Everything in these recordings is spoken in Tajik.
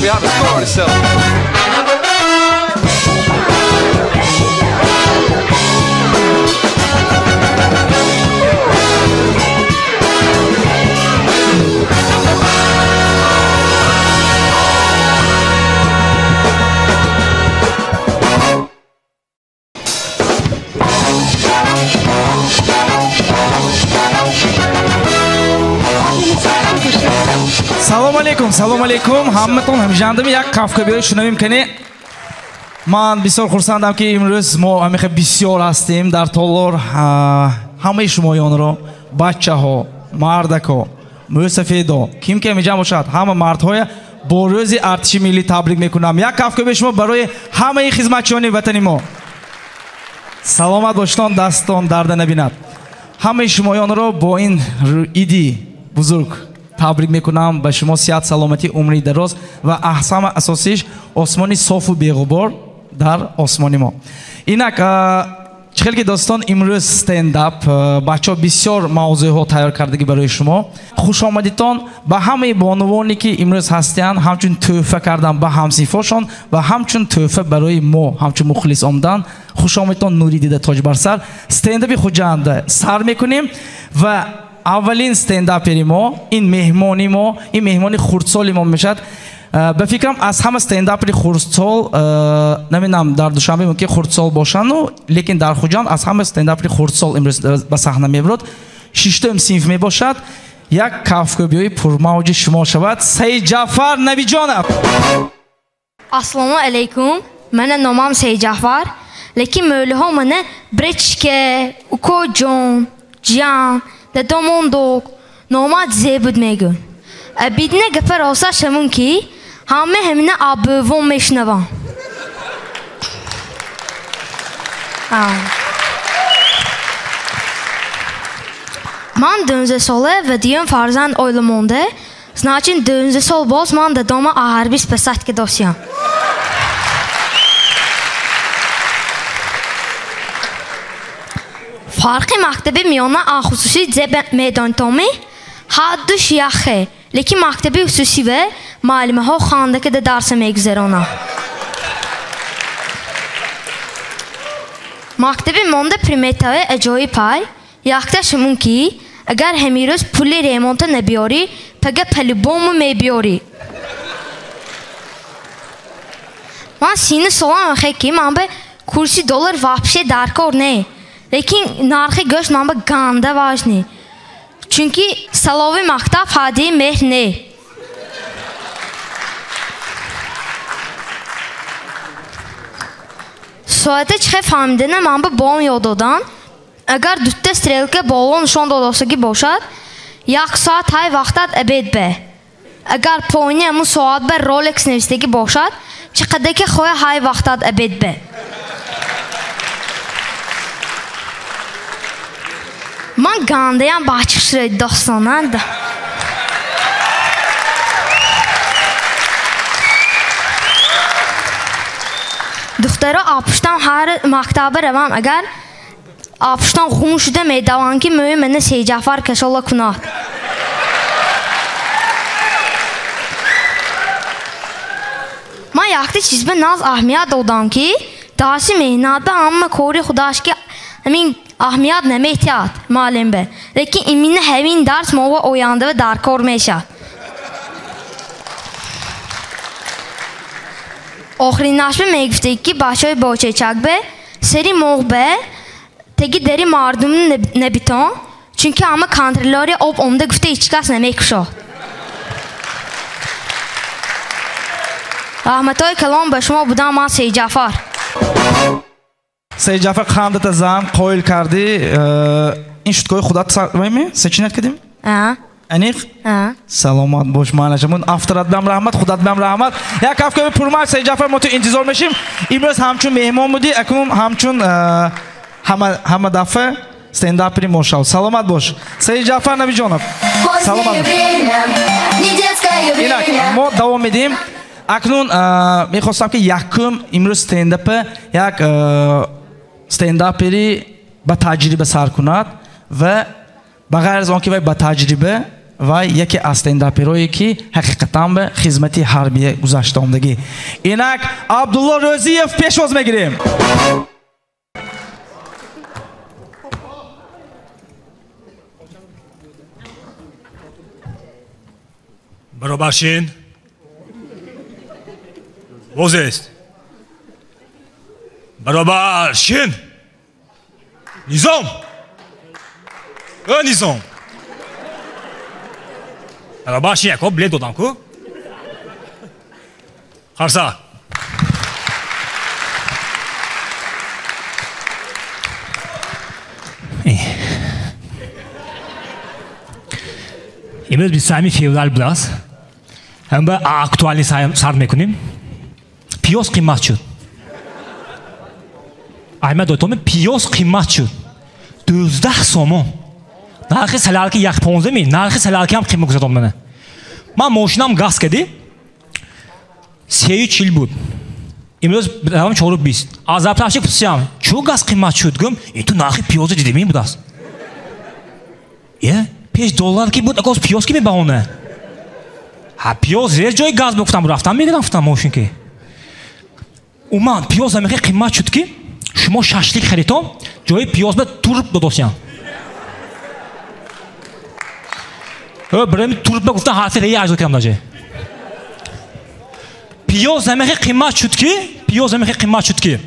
We have a score to settle. Салом алейкум, салом алейкум. Ҳамматон ҳамҷандами як кафкӯбиро шунавем кане. Ман бисёр хурсандам, ки имрӯз мо ҳамеха бисёр ҳастем дар толор. Ҳамаи шумоёнро, бачаҳо, мардако, мӯсафедо, ким ки ҳамиҷа бошад, ҳама мардҳоя бо рӯзи артиши миллӣ табрик мекунам. Як кафкӯби шумо барои ҳамаи хизматчиёни ватани мо. Саломат бошитон, дастон дарда набинад. Ҳамаи шумоёнро бо ин иди бузург табрик мекунам. Ба шумо сиҳат, саломатӣ, умри дароз ва аҳсама асосиш осмони софу беғубор дар осмони мо. Инак, чӣ хел ки дӯстон, имрӯз стендап бачаҳо бисёр мавзӯъҳо тайёр кардагӣ барои шумо. Хушомадитон ба ҳамаи бонувоне, ки имрӯз ҳастиянд, ҳамчун тӯҳфа кардан ба ҳамсинфошон ва ҳамчун тӯҳфа барои мо, ҳамчун мухлис омдан. Хушомадитон, нури дида тоҷ бар сар. Стендапи Хуҷанда сар мекунем ва аввалин стендапери мо, ин меҳмони мо, ин меҳмони хурдсоли мо мешавад. Ба фикрам, аз ҳама стендапери хурдсол, намедонам, дар Душанбе мумкин хурдсол бошанду, лекин дар Хуҷанд аз ҳама стендапери хурдсол имрӯз ба саҳна мебарод. Шиштум синф мебошад. Як кафкӯбиҳои пурмавҷи шумо шавад. Сайидҷафар Навиҷонов. Ассалому алайкум. Мана номам Сайидҷафар, лекин мӯлиҳо мана Бречке, Укоҷон, Ҷиан, дадомондок номат зебуд мегӯн. Бидне гапа роста шавун, ки ҳама ҳамина абӯвон мешунавам. Ман 12 сола ва дуюм фарзанд оила монда, значит, 12 сол боз ман дадома ҳарбӣ спасать кардосиям. Фарқи мактаби миёна а хусусӣ зе медонитоми? Ҳардуш яхе, лекин мактаби хусусиве муаллимаҳо хандакада дарса мегузаронанд. Мактаби монда приметаи аҷоиб ҳай. Якташ ҳамун, ки агар ҳамирӯз пули ремонта набиёрӣ, пага по-любому мебиёрӣ. Ман сину солам охе, ки ман ба курси доллар вообще даркор не, лекин нархи гӯшт ман ба ганда важный, чунки салови мактаб ҳадияи меҳр не. Соата чӣ хел фаҳмидана ман ба бом ёд доданд. Агар дутта стрелка боло нишон додосагӣ бошад, як соат ҳай вақтат обед бе. Агар поини ҳамун соат ба Ролекс навистагӣ бошад, чӣ қадар ки хоҳа ҳай вақтат обед бе. Ман гандаям бача шуд, достонанд. Духтаро апуштам ҳар мактаба равам, агар апуштам хун шуда медаванд, ки мӯи мана Сейҷафар кашола кунад. Ман якта чиз ба наз аҳамият додам, ки дарси меҳнатба ҳама кори худаш, ки ҳамин аҳамият наметиҳад муаллим бе, лекин именно ҳамин дарс мова ояндава даркор мешавад. Охиринашба мегуфтед, ки бачаҳои бочечакбе сари моҳбе теги дари мардум набитон, чунки ҳама контролёри об омда гуфта ҳеҷ кас намекушод. Раҳматҳои калон ба шумо. Будам ман Сейҷафар. Сайидҷафар, қандата зан қоил кардӣ. Ин шуткои худат вайми сочинять кардим? Аниқ? Саломат бош, маълашамун авторат бам раҳмат, худат бам раҳмат. Як кафкӯби пурмавҷ, Сайидҷафар. Мо ту интизор мешим. Имрӯз ҳамчун меҳмон будӣ, акнун ҳамчун ҳама дафъа стендапери мо шав. Саломат бош, Сайидҷафар Набиҷонов, саломат. Инак, мо давом медиҳем. Акнун мехостам, ки якум имрӯз стендапа як стендапери ба таҷриба сар кунад. ва ба ғайр аз он ки вай ба таҷриба ва яке аз стендаперое ки ҳақиқатан ба хизмати ҳарбия гузашта омдагӣ. Инак Абдулло Рӯзиев пешвоз мегирем. Баробар шин. Возест. Баробар шин. Низом. Низом. Баробар шин, яко билет додам ку. Харса. Имрӯз 23 феврал будааст. Ҳам ба актуални сар мекунем. Пиёз қимат шуд. Аймад дотоме пиёз қимат шуд. 12 сомон. Нархи салалки 1.15 ми, нархи салалки ҳам қимат гузадом мана. Ман мошинам газ кади. 3.40 буд. Имрӯз равам 4.20. Аз заправщик пурсидам, чӯ газ қимат шуд? Гум, ин ту нархи пиёза дидем будааст. Е, пеш доллар ки буд, акоз пиёз ки мебаҳона. Ҳа, пиёз рез ҷои газ бигуфтам, рафтам мегирам гуфтам мошин ки. Уман пиёз ҳамихе қимат шуд ки шумо шашлик харитон, ҷои пиёз ба турб додосиян. Бирем турб ба гуфтам ҳарфи реи аҷзо кардам даже. Пиёз ҳамихе қимат шуд ки, пиёз ҳамихе қимат шуд ки.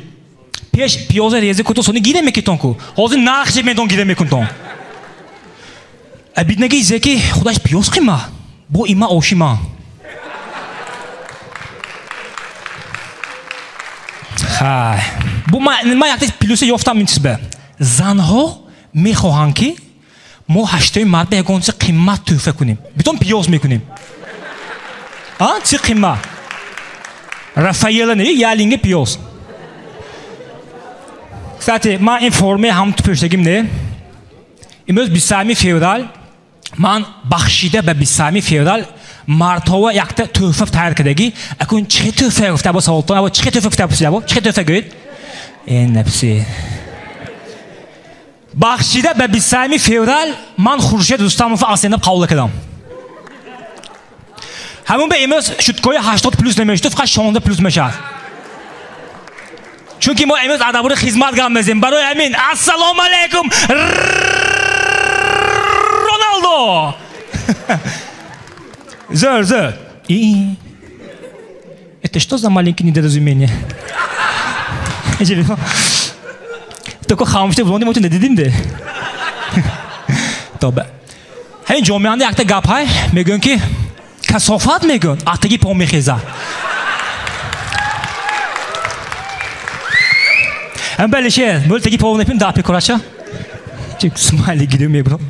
Пеш пиёза резе кутон сони гире мекитон ку. Ҳозир нархше медон гире мекунтон. Абиднаги зе ки худаш пиёз қимат. Бо има ошима. Хай. Бу ма якта плюсе ёфтам ин чизба. Занҳо мехоҳанд ки мо 8 март ба ягон чиз қимат тӯҳфа кунем. Битон пиёз мекунем. А, чи қимат? Рафаэла не, ялинге пиёз. Кстати, ман ин форме ҳам ту пӯштагим не. Имрӯз 23 феврал ман бахшида ба 23 феврал мардҳо якта тӯҳфа тайёр кардагӣ. Акун чӣ тӯҳфа гуфта бо саволтон, або чӣ тӯҳфа гуфта бо, чӣ тӯҳфа гӯед? Э, нафси. Бахшида ба 23 феврал ман Хуршед Рустамов аз стендап қабул кардам. Ҳамун ба имрӯз шуткои 80 плюс намешуд, фақат 16 плюс мешавад. Чунки мо имрӯз адабори хизмат гап мезанем. Барои ҳамин ассалому алайкум Роналдо! Зер, зер. И это что за маленькое недоразумение? Только хамште блонди мо надидим де. Тоба. Ҳамин ҷомеанда якта гап ҳай, мегӯянд ки касофат мегӯянд, атаги по мехезад. Ҳам бале шер, мӯл таги по непим да пекорача. Чик смайли гирю мебурам.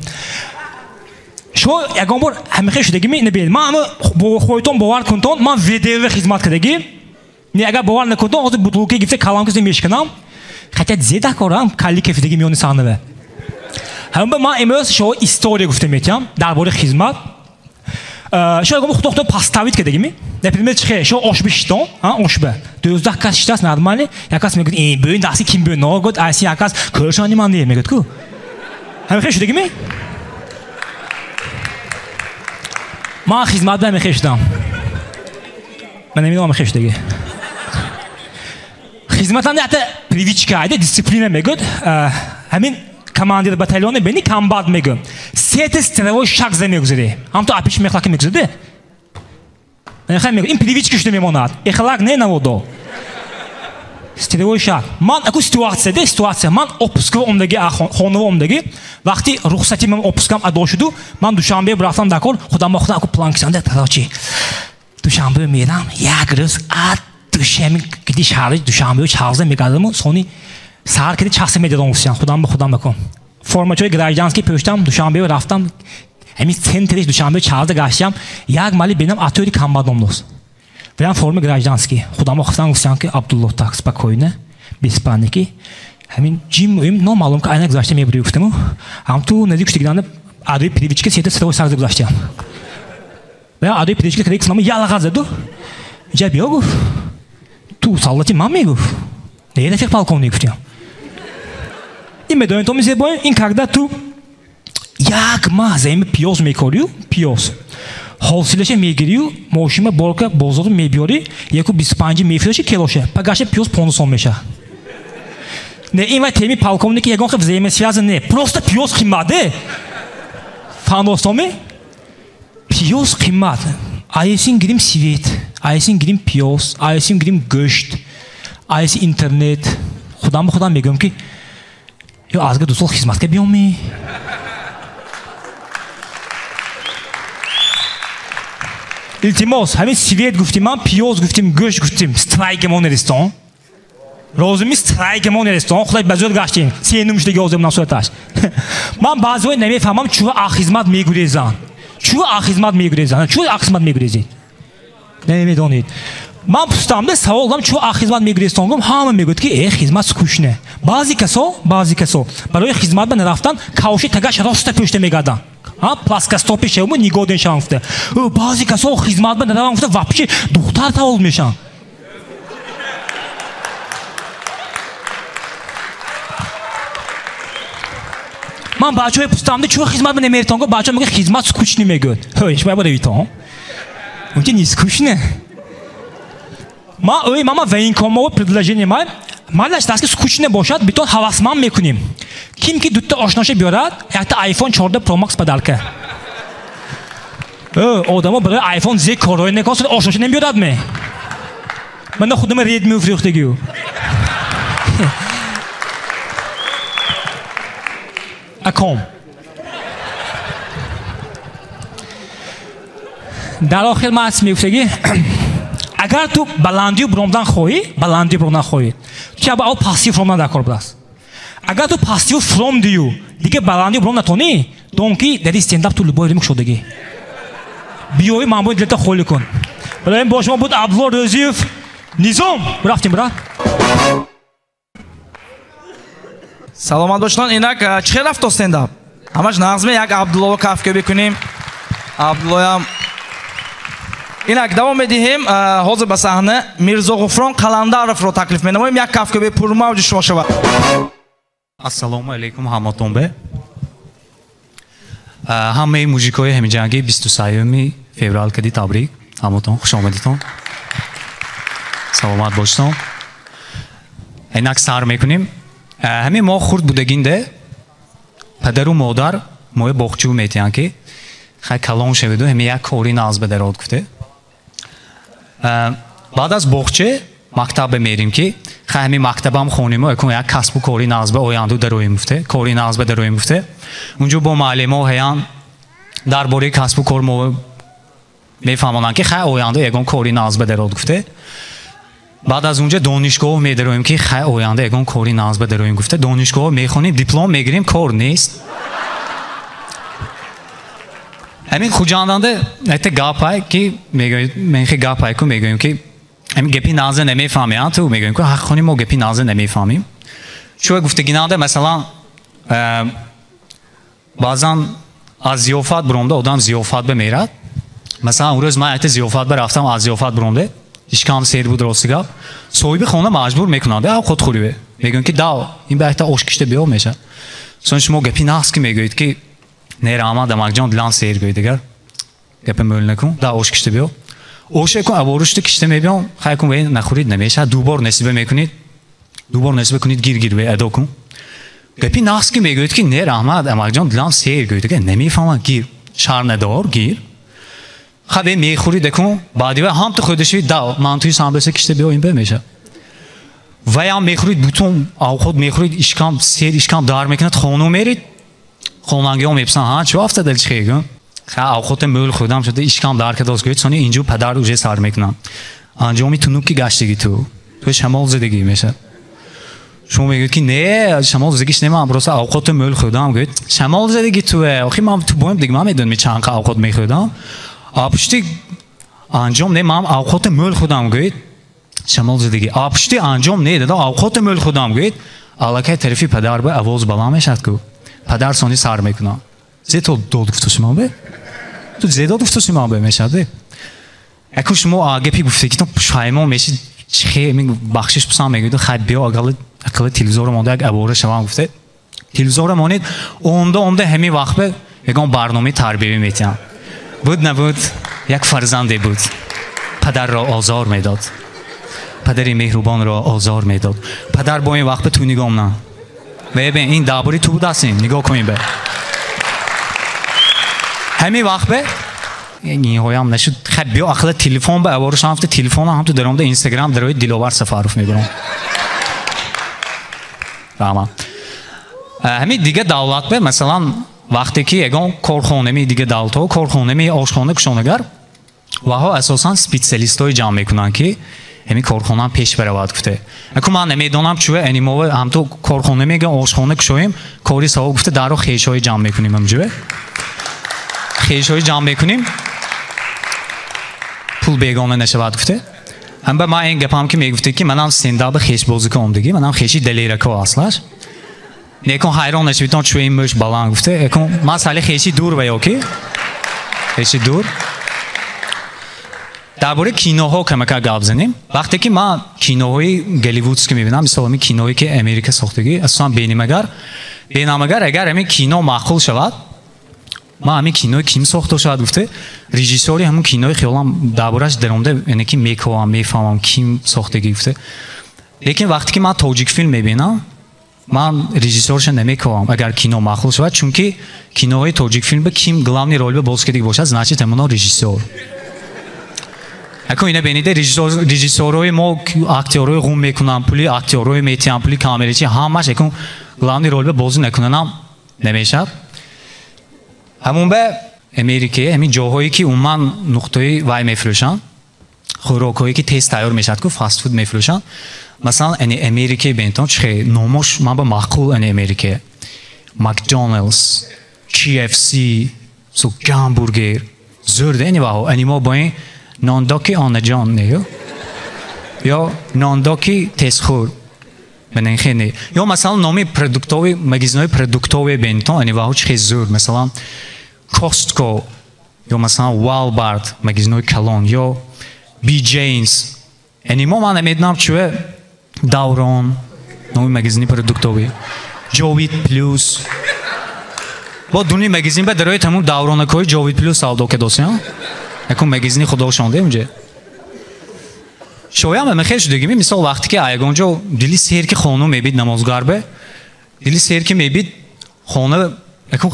Шумо ягон бор ҳамихе шудагӣ набинед. Ман ҳама хоҳитон бовар кунтон, ман ВДВ хизмат кардагӣ. Не, агар бовар накунтон, ҳозир бутылка гирифта калам киса мешканам. Хотя зеда корам, калли кефидаги миёни саҳнава. Ҳамба ман имрӯз шумо история гуфта метиҳам дар бораи хизмат. Шумо ягон бор худо поставит кардагӣ? Например, чихе, шумо ошба шитон, ошба. 12 кас шитаст нормале, як кас мегӯяд, э, бӯин дасти ким бӯин, ногӯд, айси як кас кӯршани ман не, мегӯяд ку. Ҳамихе шудагӣ? Ман хизмат ба ҳамихе шудам. Ман намедонам ҳамихе шудагӣ. Хизматам якта привычка айда, дисциплина мегӯяд. Ҳамин командир батальони бени комбат мегӯяд. Сете строевой шаг за мегузари. Ҳам то апиш мехлаки мегузари. Ин привычка шуда мемонад. Эхлак не наводо. Строевой шаг. Ман аку ситуация де, ситуация. Ман отпуска омдаги, хонава омдаги. Вақти рухсати ман отпускам адо шуду, ман Душанбе рафтам дакор, худам худам аку план кисам де, короче. Душанбе мерам, як рӯз а Душанбе киди шаҳри Душанбе чағза мегардаму, сони саҳар киди чахса медодам гуфтам, худам ба худам бакун. Формачои гражданский пӯштам, Душанбе рафтам, ҳамин центри Душанбе чағза гаштам, як мали бинам атори камбадом дос. Прям форма гражданский. Худам худам гуфтам ки Абдулло так спокойно, без паники. Ҳамин ҷим уим номаълум ки айна гузашта мебурӣ гуфтаму. Ҳам ту наздик шудагиданда адои привычка сета ситовой сар гузаштам. Прям адои привычка кадаги гуфтам, ялағат заду. Ҷа биё гуфт. Ту солдати ман мегуфт. Не рафиқ полковник гуфтам. Ин медонед то мизебоем, ин когда ту Як маҳ замин пиёз мекорию, пиёз. Ҳосилаша мегирию, мошинма борка бозор мебиёри, 1,25 мефурӯши килоша. Пагаша пиёз 15 сом меша. Не, ин вай теми полковники ягон хел взаимосвязь не. Просто пиёз қимат, де. Фаҳмидостоми? Пиёз қимат. Айсин гирим свет, айсин гирим пиёз, айсин гирим гӯшт, айси интернет. Худам ба худам мегӯям ки ё азга 2 сол хизматга биём. Илтимос, ҳамин свет гуфтим, ман пиёз гуфтим, гӯшт гуфтим, страйкамон нерестон. Розими страйкамон нерестон, худой ба зӯр гаштем. Се нумшдаги озим насураташ. Ман баъзеҳо намефаҳмам чӯ а хизмат мегурезанд. Чӯ а хизмат мегурезанд. Чӯ а хизмат мегурезед? Намедонед. Ман пустамда савол дам чӯ а хизмат мегурезтон гум, ҳама мегӯяд ки хизмат скучне. Баъзе касо барои хизмат ба нарафтан кавши тагаш роста пӯшта мегарданд. Плоскостопи шавму нигоден шавам гуфта. Баъзе касо хизмат ба нараван гуфта вообще духтар таваллуд мешаванд. Ман бачаҳои пустамда чӯ хизмат ба намеретон гум, бачаҳо мегӯяд хизмат скучне мегӯяд. Ҳой, шумо бояд равитон. Унча не скучне. Ма ой мама военкомово предложение май, малаш даст ки скучне бошад, битон ҳавасманд мекунем. Ким ки дутта ошноша биёрад, якта iPhone 14 Pro Max подарка. Одамо барои iPhone зе корҳои накост, ошноша намебиёрад ме. Ман худам Redmi фурӯхтагию. Аком. Дар охир ман аст мегуфтагӣ, агар ту баландию буромдан хоҳӣ, баландию буромдан хоҳӣ, ту ча ба аввал пастию фуромдан дар кор будааст. Агар ту пастию фуром дию, дига баландию буром натонӣ, дон ки дар стендап ту любой ремик шудагӣ. Биёи ман бояд дилата холӣ кун. Барои ин бо шумо буд Абдулло Рӯзиев. Низом! Рафтем, брат. Саломат бошед. Инак чӣ хел рафт стендап? Ҳамаш нағзме як Абдуллоро кафкӯ бикунем. Абдуллоям. Инак давом медиҳем. Ҳозир ба саҳна Мирзо Ғуфрон Қаландаровро таклиф менамоем. Як кафкӯби пурмавҷи шумо шавад. Ассалому алайкум ҳаматонбе. Ҳамаи мужикои ҳамиҷанги 23 феврал кади табрик. Ҳаматон хуш омадитон. Саломат бошед. Инак сар мекунем. Ҳамин мо хурд будагинде падару модар моя боғчӯ метиҳанд ки хай калон шаведу ҳамин як кори нағз ба дарод гуфте. Баъд аз боғча мактаб мерим ки хай ҳамин мактабам хонему акун як касбу кори нағз ба оянду дароем гуфте, кори нағз ба дароем гуфте. Унҷо бо муаллимо ҳаян дар бораи касбу кор мо мефаҳмонанд ки хай оянда ягон кори нағз ба дарод гуфте. Баъд аз унҷа донишгоҳ медароем ки хай оянда ягон кори нағз ба дароем гуфта. Донишгоҳ мехонем, диплом мегирем, кор нест. Ҳамин Хуҷанданда якта гапай ки мегӯем, мен хе гапай ку мегӯем ки ҳамин гапи нағза намефаҳмем, ту мегӯем ку ҳақ хоним мо гапи нағза намефаҳмем. Чӯ гуфтагинанда масалан баъзан аз зиёфат буромда одам зиёфат ба мерад. Масалан он рӯз ман якта зиёфат ба рафтам, аз зиёфат буромда ишкам сер буд рости гап. Соҳиби хона маҷбур мекунанд, овқот хӯриве. Мегӯянд ки дав, ин ба якта ош кишта биё мешавад. Сон шумо гапи нағз ки мегӯед ки не раҳмат дамакҷон дилам сер гӯед дигар. Гапа мӯл накун, да ош кишта биё. Оше кун аворушта кишта мебиём, хай кун ве нахӯрид намешавад, ду бор насиба мекунед, ду бор насиба кунед гир-гир ве адо кун. Гапи нағз ки мегӯед ки не раҳмат дамакҷон дилам сер гӯед дигар, намефаҳмам гир, шар надор гир. Хабе мехӯрид акун, баъди вай ҳам ту хӯрдашавид дав, мантуи самбӯса кишта биё ин бе мешавад. Вай ҳам мехӯрид, бутун овқот мехӯрид, ишкам сер, ишкам дар мекунад, хона мерид. Хонангиҳо мепурсанд, ҳа чӣ афтада чӣ хегӯ? Ха овқоте мӯл хӯрдам шуда, ишкам дар кардааст гӯед, сони инҷо падар уже сар мекунанд. Анҷоми тунук ки гаштагӣ ту, ту шамол задагӣ мешавад. Шумо мегӯед ки не, шамол задагиш не, ман просто овқоте мӯл хӯрдам гӯед. Шамол задагӣ туе, охи ман ту боем дига ман медонам чанд қа овқот мехӯрдам. Апушти анҷом не, ман овқоте мӯл хӯрдам гӯед. Шамол задагӣ. Апушти анҷом не, дада овқоте мӯл хӯрдам гӯед. Аллакай тарафи падар ба овоз баланд мешавад ку. Падар сони сар мекунад. Зе то дод гуфтуси ман бе? Ту зе дод гуфтуси ман бе мешавад бе? Аку шумо гапи гуфтагитон пушаймон мешид, чихе бахшиш пусам мегӯед, хай биё ақали телевизора монда як авора шавам гуфте. Телевизора монед, омда омда ҳамин вақт бе Ягон барномаи тарбиявӣ метиҳам. Буд набуд, як фарзанде буд. Падарро озор медод. Падари меҳрубонро озор медод. Падар бо ин вақт ба ту нигоҳ на. Бебин, ин дабури ту будастин, нигоҳ кунин бе. Ҳамин вақт бе ниҳоям нашуд. Хеб биё ақла телефон ба авориш ҳамфта телефон ҳам ту даромда Инстаграм дарои Диловар Сафаров мебарам. Раҳмат. Ҳамин дига давлат бе, масалан, вақте ки ягон корхонами дига давлатҳо, корхонами ошхона кушонагар, ваҳо асосан специалистҳои ҷамъ мекунанд, ки ҳамин корхона пеш баравад гуфте. Аку ман намедонам чӯ анимова ҳамту корхона мегӯям ошхона кушоем, кори савоб гуфте даро хешҳои ҷамъ мекунем ҳамҷӯ. Хешҳои ҷамъ мекунем, пул бегона нашавад гуфте. Ҳам ба ман ин гапам ки мегуфте ки манам стендап хешбозӣ омдагӣ, манам хеши далерако аслаш. Некон ҳайрон нашавитон чӯ ин мӯш баланд гуфте. Экон ман сали хеши дур ва ё ки? Хеши дур. Дар бораи киноҳо камака гап занем. Вақте ки ман киноҳои голливудски мебинам, мисол ҳамин киноҳое ки Америка сохтагӣ, асосан бенамагар агар ҳамин кино маъқул шавад, ман ҳамин кинои ким сохта шавад гуфте, режиссёри ҳамин кинои хиёлам дар борааш даромда, яъне ки мековам, мефаҳмам ким сохтагӣ гуфте. Лекин вақте ки ман тоҷикфилм мебинам, ман режиссёрша намековам, агар кино маъқул шавад, чунки киноҳои тоҷикфилм ким главный роль ба боз кардагӣ бошад, значит ҳамоно режиссёр. Аку ина бениде режиссёрҳои мо актёрҳои ғум мекунанд, пули актёрҳои метиҳанд, пули камерачи, ҳамаш акун главный роль ба бозӣ накунанам намешавад. Ҳамун ба Америка ҳамин ҷоҳое ки умуман нуқтаи вай мефурӯшанд, хӯрокҳое ки тез тайёр мешавад ку фастфуд мефурӯшанд. Масалан, ани Америка бентон чихе номош ман ба маъқул ани Америка. Макдоналдс, KFC, су гамбургер, зӯр ани ваҳо, ани мо бо ин нондоки онаҷон не ё нондоки тезхӯр менен не. Ё масалан номи продуктови магазинҳои продуктовие бентон ани ваҳо чихе зӯр, масалан Costco ё масалан Walmart магазинҳои калон ё BJ's. Ани мо ман намедонам чӯе Даврон номи магазини продуктовӣ, Ҷовид Плюс. Бо дуни магазин ба дарои тамом давронакҳои Ҷовид Плюс савдо кардосиям. Якун магазини худошонде унҷа. Шоям ама хел шудагими, мисол вақте ки ягон ҷо дили сер ки хонум мебид намозгарбе, дили сер ки мебид хона якун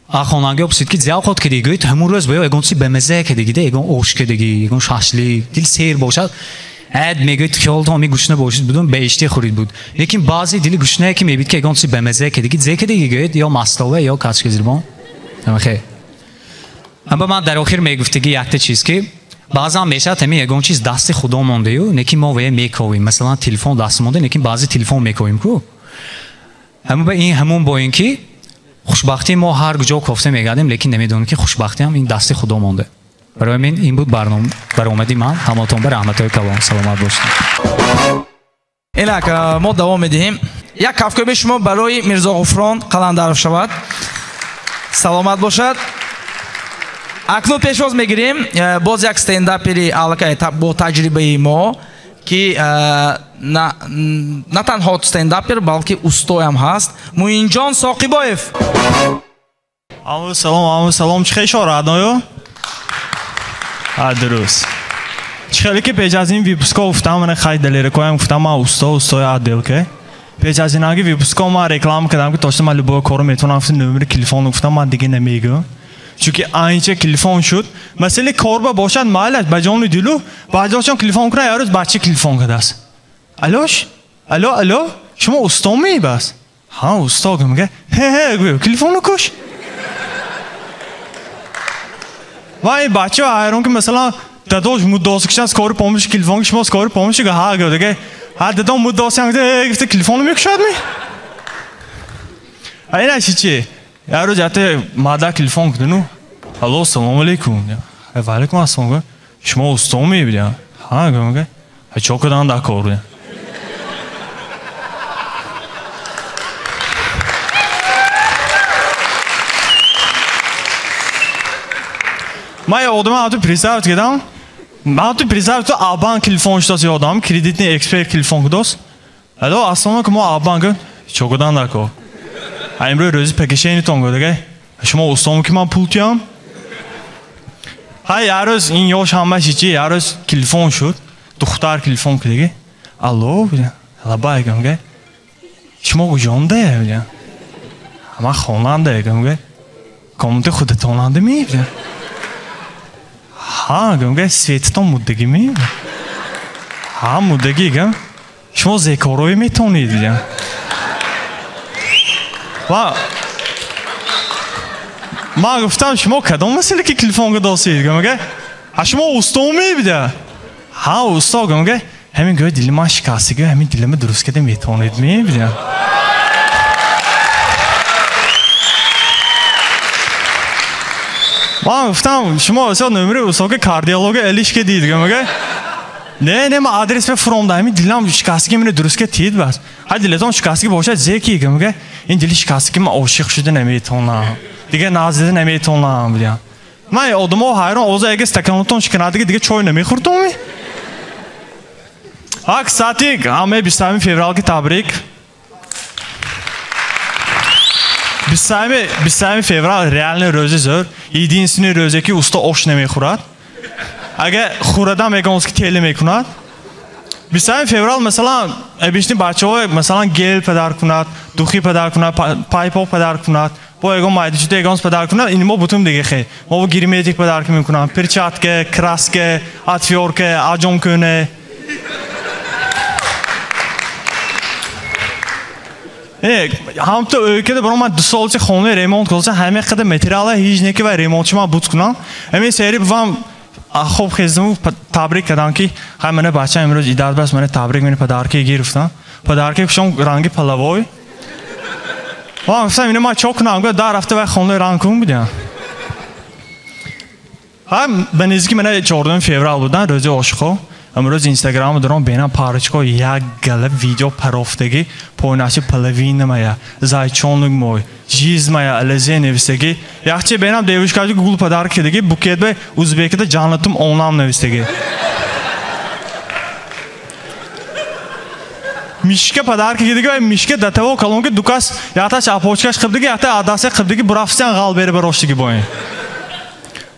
хонанги пурсид ки зиёд кардӣ, гӯяд ҳамун рӯз ба ягон чизи бамаза кардагӣ, ягон ош кардагӣ, ягон шашлик, дил сер бошад, ад мегӯяд хиёлтон ҳамин гушна бошид будум, беиште хӯрид буд. Лекин баъзе дили гушнае ки мебид ки ягон чизи бамаза кардагӣ, зе кардагӣ гӯяд ё мастова ё качказирбон. Ама хел. Аммо ман дар охир мегуфтагӣ якта чиз ки баъзан мешавад ҳамин ягон чиз дасти худо мондаю, не ки мо вая мековем. Масалан телефон даст монда, не ки баъзе телефон мековем ку. Ҳамун ба ин ҳамун бо ин ки хушбахтии мо ҳар куҷо кофта мегардем, лекин намедонем ки хушбахтӣ ҳам ин дасти худо монда. Барои ман ин буд баромади ман. Ҳаматон ба раҳматҳои калон. Саломат бошед. Инак мо давом медиҳем. Як кафкӯби шумо барои Мирзо Ғуфрон Қаландаров шавад. Саломат бошад. Акнун пешвоз мегирем боз як стендапери аллакай бо таҷрибаи мо, ки на танҳо стендапер, балки устоям ҳаст. Муинҷон Соқибоев. Аму салом, аму салом. Чӣ хел шорадною? Дуруст. Чӣ хеле ки пеш аз ин випуско гуфтам, мана хай далеракоям гуфтам, ман усто, устои отделка. Пеш аз ин аги випуско ман реклама кардам, ки точно ман любой корро метавонам, гуфтам номери телефон гуфтам, ман дига намегӯям. Чунки айнча телефон шуд. Масалан корба бошад майлаш, ба ҷону дилу, баъзеҳошон телефон кунад, як рӯз бача телефон кардааст. Аллош? Алло, алло? Шумо усто мебас? Ҳа, усто мега. Ҳе, ҳе, гӯё, телефонро куш. Ва ин бача ҳайрон ки масалан дадош муддоси кушанд, скори помощи телефон шумо скори помощи га, ҳа, гӯё, дига. Ҳа, дадом муддоси ҳам гуфта, телефонро мекушад ми? А ина чи чи? Як рӯз якта мада телефон кудану. Алло, салом алейкум. Ва алейкум ассалом. Шумо усто мебидя? Ҳа, гӯё, мега. Ҳа, чо кадан дар кор? Ман як одама ҳамту представить кардам. Ман ҳамту представить кардам, Абанк телефон шудааст як одам, кредитный эксперт телефон кудааст. Алло, ассалому алейкум, мо Абанк. Чо кадан дар кор? Имрӯз рӯзи пакишенитон гӯ, дига. Шумо устом ки ман пул тиям? Ҳай, ярӯз ин ёш ҳамаш ичи, ярӯз телефон шуд. Духтар телефон кидаги. Алло, лабай гам. Шумо куҷонда? Ман хонанда гам. Комнати худатонанда ми? Ҳа, гам, светатон муддагӣ ми? Ҳа, муддагӣ гам. Шумо зекорое метонед? Ва ман гуфтам, шумо кадом масъала ки телефон досед? Гам, ҳа, шумо усто мебида? Ҳа, усто гам. Ҳамин гӯя дили ман шикастагӣ, ҳамин дилама дуруст карда метавонед мебида? Ман гуфтам, шумо асо номери устоки кардиолога элиш кардид гам. Не, не, ман адрес бефуромда, ҳамин дилам шикастагӣ мине дуруст кард тид бас. Ҳа, дилатон шикастагӣ бошад, зеки гам. Ин дили шикастагӣ ман ошиқ шуда наметавонам. Дига назида наметавонам бидям. Ман одамо ҳайрон, оза яге стаканотон шиканадиги дига чой намехӯрдум. Ҳа, кстати, ҳамаи 27 феврал ки табрик. 27 феврал реально рӯзи зӯр. Единственный рӯзе ки усто ош намехӯрад. Агар хӯрадам мегӯям ки теле мекунад. 27 феврал, масалан, обычный бачаҳо масалан гел падар кунад, духи падар кунад, пайпо падар кунад, бо ягон майдачида ягон падар кунад, ин мо бутун дига хе. Мо герметик падар мекунам, перчатка, краска, отвёрка, аҷон кӯне. Ҳамто ӯкада баром ман 2 солча хона ремонт кардам, ҳама қадар материала ҳеҷ неки ва ремонтчи ман буд кунам. Ҳамин сери бувам хоб хездиму табрик кардам ки ҳай мана бачаам имрӯз идат бас, мана табрик, мана подарки гирифтам. Подарки кушом ранги палавой. Ман гуфтам ино ман чо кунам, гуфт дар рафта вай хона ранг кун будям. Ҳай ба наздики мана 14 феврал будан, рӯзи ошиқо. Имрӯз Инстаграм дорам, бенам парочко як гала видео парофтагӣ, пойнаши половина моя, зайчонок мой, жизнь моя, алазе навистагӣ. Якче бенам девушкаҷи гул подарок кардагӣ, букет бе узбекида ҷаннатум онам навистагӣ. Мишка подарок кардагӣ ва мишка до того калон ки дукас якташ апочкаш қибдагӣ, якта адаса қибдагӣ, бурафтиан ғал бери бароштагӣ боин.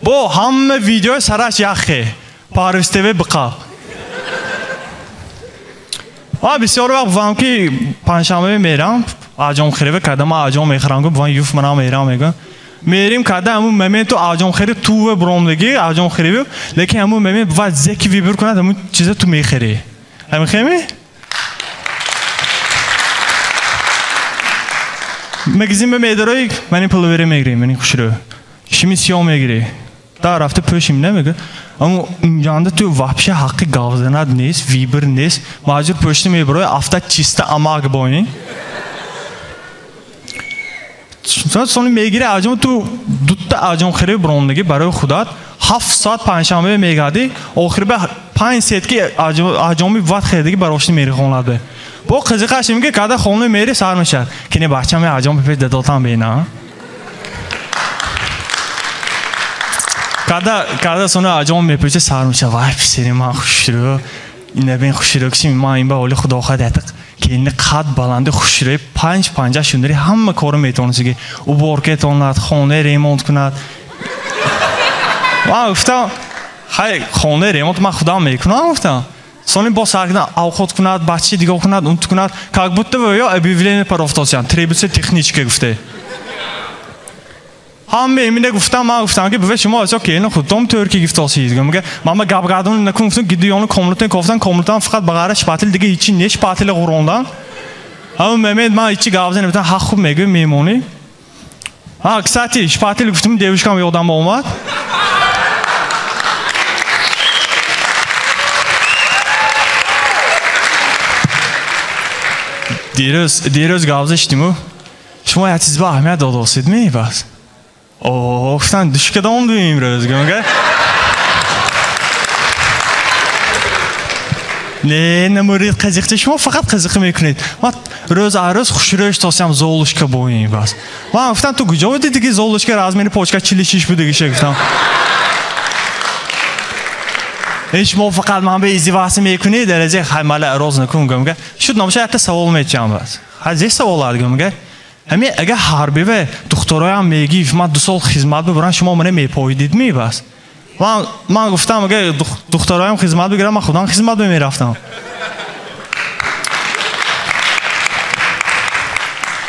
Бо ҳама видеои сараш яхе, Парвиз ТВ биқаб. Ман бисёр вақт бувам ки панҷшанбе мерам, аҷом хирива карда, ман аҷом мехӯрам, гум бувам юф манам мерам, мегӯям. Мерим карда, ҳамун моменту аҷом хири туве буромдагӣ, аҷом хириву, лекин ҳамун момент бувад зеки вибр кунад, ҳамун чиза ту мехӯрӣ. Ҳамин хеми? Магазин ба медарои, ман ин пуловере мегирем, ман ин хушрӯ. Шими сиёҳ мегирӣ. Дар рафта пӯшим, намегӯ. Аммо инҷанда ту вообще ҳаққи гавзанат нест, вибр нест. Маҷбур пӯшта мебарои, афта чиста амак боин. Сони мегири аҷом, ту дутта аҷом хири бурондагӣ барои худат. 7 соат панҷшанбе мегардӣ, охир ба 5 сетки аҷоми ват хирдагӣ барошти мери хонада. Бо қизиқаш ин ки када хона мери сар мешавад. Кине бачам аҷом пеш дадотам бина. Када сона аҷом мепӯча сар мешавад. Вай писари ман хушрӯ. Ина бин хушрӯ киши ман ин ба оли худо хоҳад ятиқ. Келини қад баланди хушрӯи 5-5 шундари ҳама корро метавонистги. Уборка тонад, хона ремонт кунад. Ман гуфтам, хай хона ремонт ман худам мекунам, гуфтам. Сони боз сар кунад, авқот кунад, бачи дигар кунад, унт кунад. Как будто бы ё объявление парофтосян, требуется техничка гуфте. Ҳама эмине гуфтам, ман гуфтам ки бува шумо асо келин худтон турки гифтосид. Мега, ман гап гардон накун гуфтам, гидиёни комнатан кофтан, комнатан фақат ба ғайр шпател дига ҳечи не шпател ғурондан. Ҳама мемед ман ҳечи гап занам, ҳақ хуб мегӯ мемонӣ. Ҳа, кстати, шпател гуфтам, девушкам ёдам омад. Дирӯз гап заштиму. Шумо як чиз ба аҳамият додосид ми бас? О, гуфтан душкадом дуем имрӯз, гумга. Не, намурид қазиқча, шумо фақат қазиқа мекунед. Ман рӯз ҳар рӯз хушрӯш тосям Золушка боем бас. Ман гуфтам ту куҷо будӣ ки Золушка размери почка 46 будагиша гуфтам. Ин шумо фақат ман ба издивоҷ мекунед, дараҷа хай мала роз накун гумга. Шуд номша якта савол метиҳам бас. Ҳай зе савол ад гумга. Ҳамин агар ҳарбиве духтароям мегифт, ман 2 сол хизмат бибарам, шумо мана мепоидид мебас. Ман гуфтам, агар духтароям хизмат бигирам, ман худам хизмат мерафтам.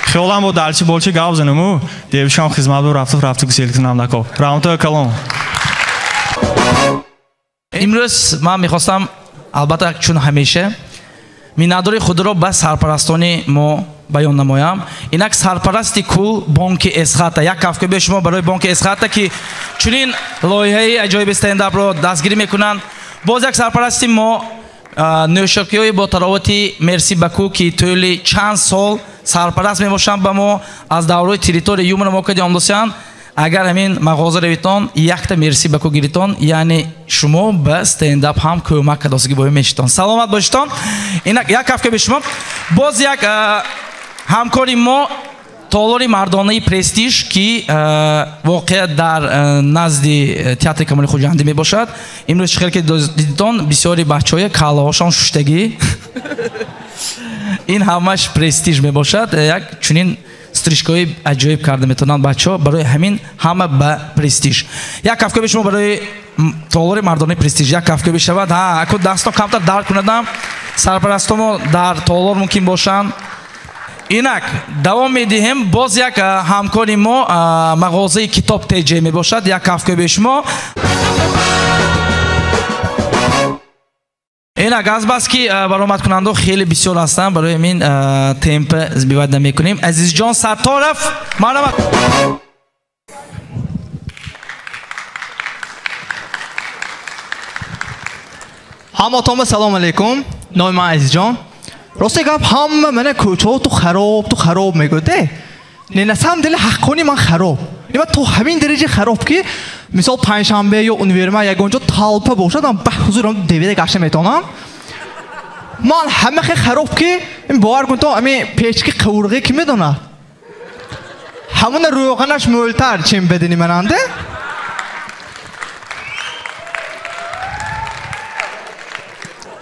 Хиёлам бо далчи болчи гап занаму, девушкам хизмат бу рафту гусел кунам нако. Раҳматуллоҳ калом. Имрӯз ман мехостам, албатта чун ҳамеша, миннатдории худро ба сарпарастони мо баён намоям. Инак сарпарасти кул бонки Эсхата. Як кафкӯбии шумо барои бонки Эсхата, ки чунин лоиҳаи аҷоиби стендапро дастгирӣ мекунанд. Боз як сарпарасти мо нӯшокиҳои бо таровати Мерси Баку, ки тӯли чанд сол сарпараст мебошанд ба мо, аз давраи территорияи юмора мо кади омдосиянд. Агар ҳамин мағоза равитон, якта Мерси Баку гиритон, яъне шумо ба стендап ҳам кӯмак кардосагӣ бояд мешитон. Саломат бошитон. Инак як кафкӯбии шумо. Боз як ҳамкори мо толори мардонаи Престиж, ки воқеа дар назди театри Камоли Хуҷандӣ мебошад. Имрӯз чӣ хел ки дидитон, бисёри бачаҳои каллаҳошон шуштагӣ. Ин ҳамаш Престиж мебошад. Як чунин стрижкаҳои аҷоиб карда метавонанд бачаҳо, барои ҳамин ҳама ба Престиж. Як кафкӯби шумо барои толори мардонаи Престиж. Як кафкӯби шавад. Ҳа, аку дастон камтар дар кунадам. Сарпарастомо дар толор мумкин бошанд. Инак давом медиҳем. Боз як ҳамкори мо мағозаи Китоб ТЖ мебошад. Як кафкӯби шумо. Инак азбаски баромадкунандаҳо хеле бисёр ҳастанд, барои ҳамин темпа сбивать намекунем. Азизҷон Сатторов, марҳамат. Ҳаматонба салом алейкум. Номи ман Азизҷон. Рости гап, ҳама мана кӯчаҳо ту хароб, ту хароб мегӯяд. Не, на самом деле ҳаққони ман хароб. Не, ман то ҳамин дараҷа хароб, ки мисол панҷшанбе ё универма ягон ҷо толпа бошад, ман ба ҳузурам девида гашта метавонам. Ман ҳама хел хароб, ки бовар кун, то ҳамин печки қавурғӣ ки медонад, ҳамона рӯғанаш мӯлтар, чем бадани мананде.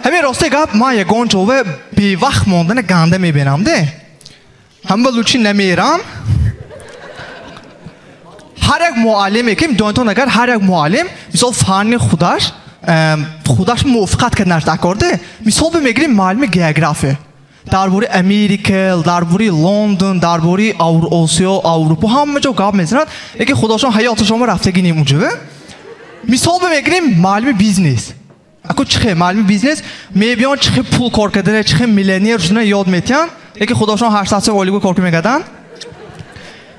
Ҳамин рости гап, ман ягон ҷове бевақт мондани ганда мебинам, де. Ҳама лучи намерам. Ҳар як муаллиме ки донитон, агар ҳар як муаллим мисол фанни худаш худаш мувофиқат карданаш даркор, де. Мисол бимегирем муаллими география. Дар бораи Америка, дар бораи Лондон, дар бораи Осиё, Аврупо ҳама ҷо гап мезанад, лекин худошон ҳаёташонро рафтагӣ немуҷаве. Мисол бимегирем муаллими бизнес. Ако чихе муаллими бизнес мебиён чихе пул кор кардана, чихе миллионер шудана ёд метиҳанд, лекин худошон 800 сом ойлиго кор мекарданд.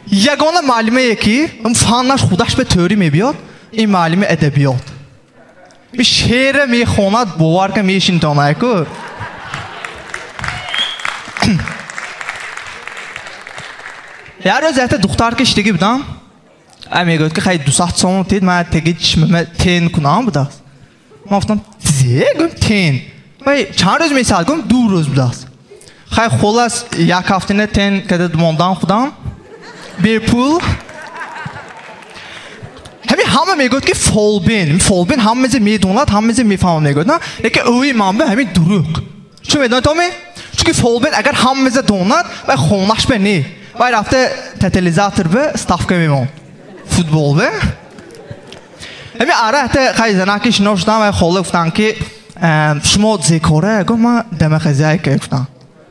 Ягона муаллимае ки фаннаш худаш ба тӯрӣ мебиёд, ин муаллими адабиёт. Ми шеъра мехонад, бовар кун, мешинтон айку. Як рӯз якта духтар ки иштагӣ будам, ай мегӯяд ки хай 200 сом тед, ман теги чишмама тен кунам будааст. Ман гуфтам, зе? Гуфтам, тен. Вай чанд рӯз месад? Гуфтам, 2 рӯз будааст. Хай холас як ҳафтана тен када мондан худам, бепул. Ҳамин ҳама мегӯяд ки фолбин, фолбин ҳамазе медонад, ҳамазе мефаҳмад мегӯяд, на? Лекин ӯи ман ба ҳамин дурӯғ. Чун медонед, Томи? Чунки фолбин агар ҳамазе донад, вай хонаш ба не. Вай рафта тотализатор ба ставка мемонд. Футбол ба. Ҳамин ара ҳатто хай занаки шинос шудам, вай хола гуфтанд ки шумо зекора? Гуфт, ман демахазяйка гуфтам.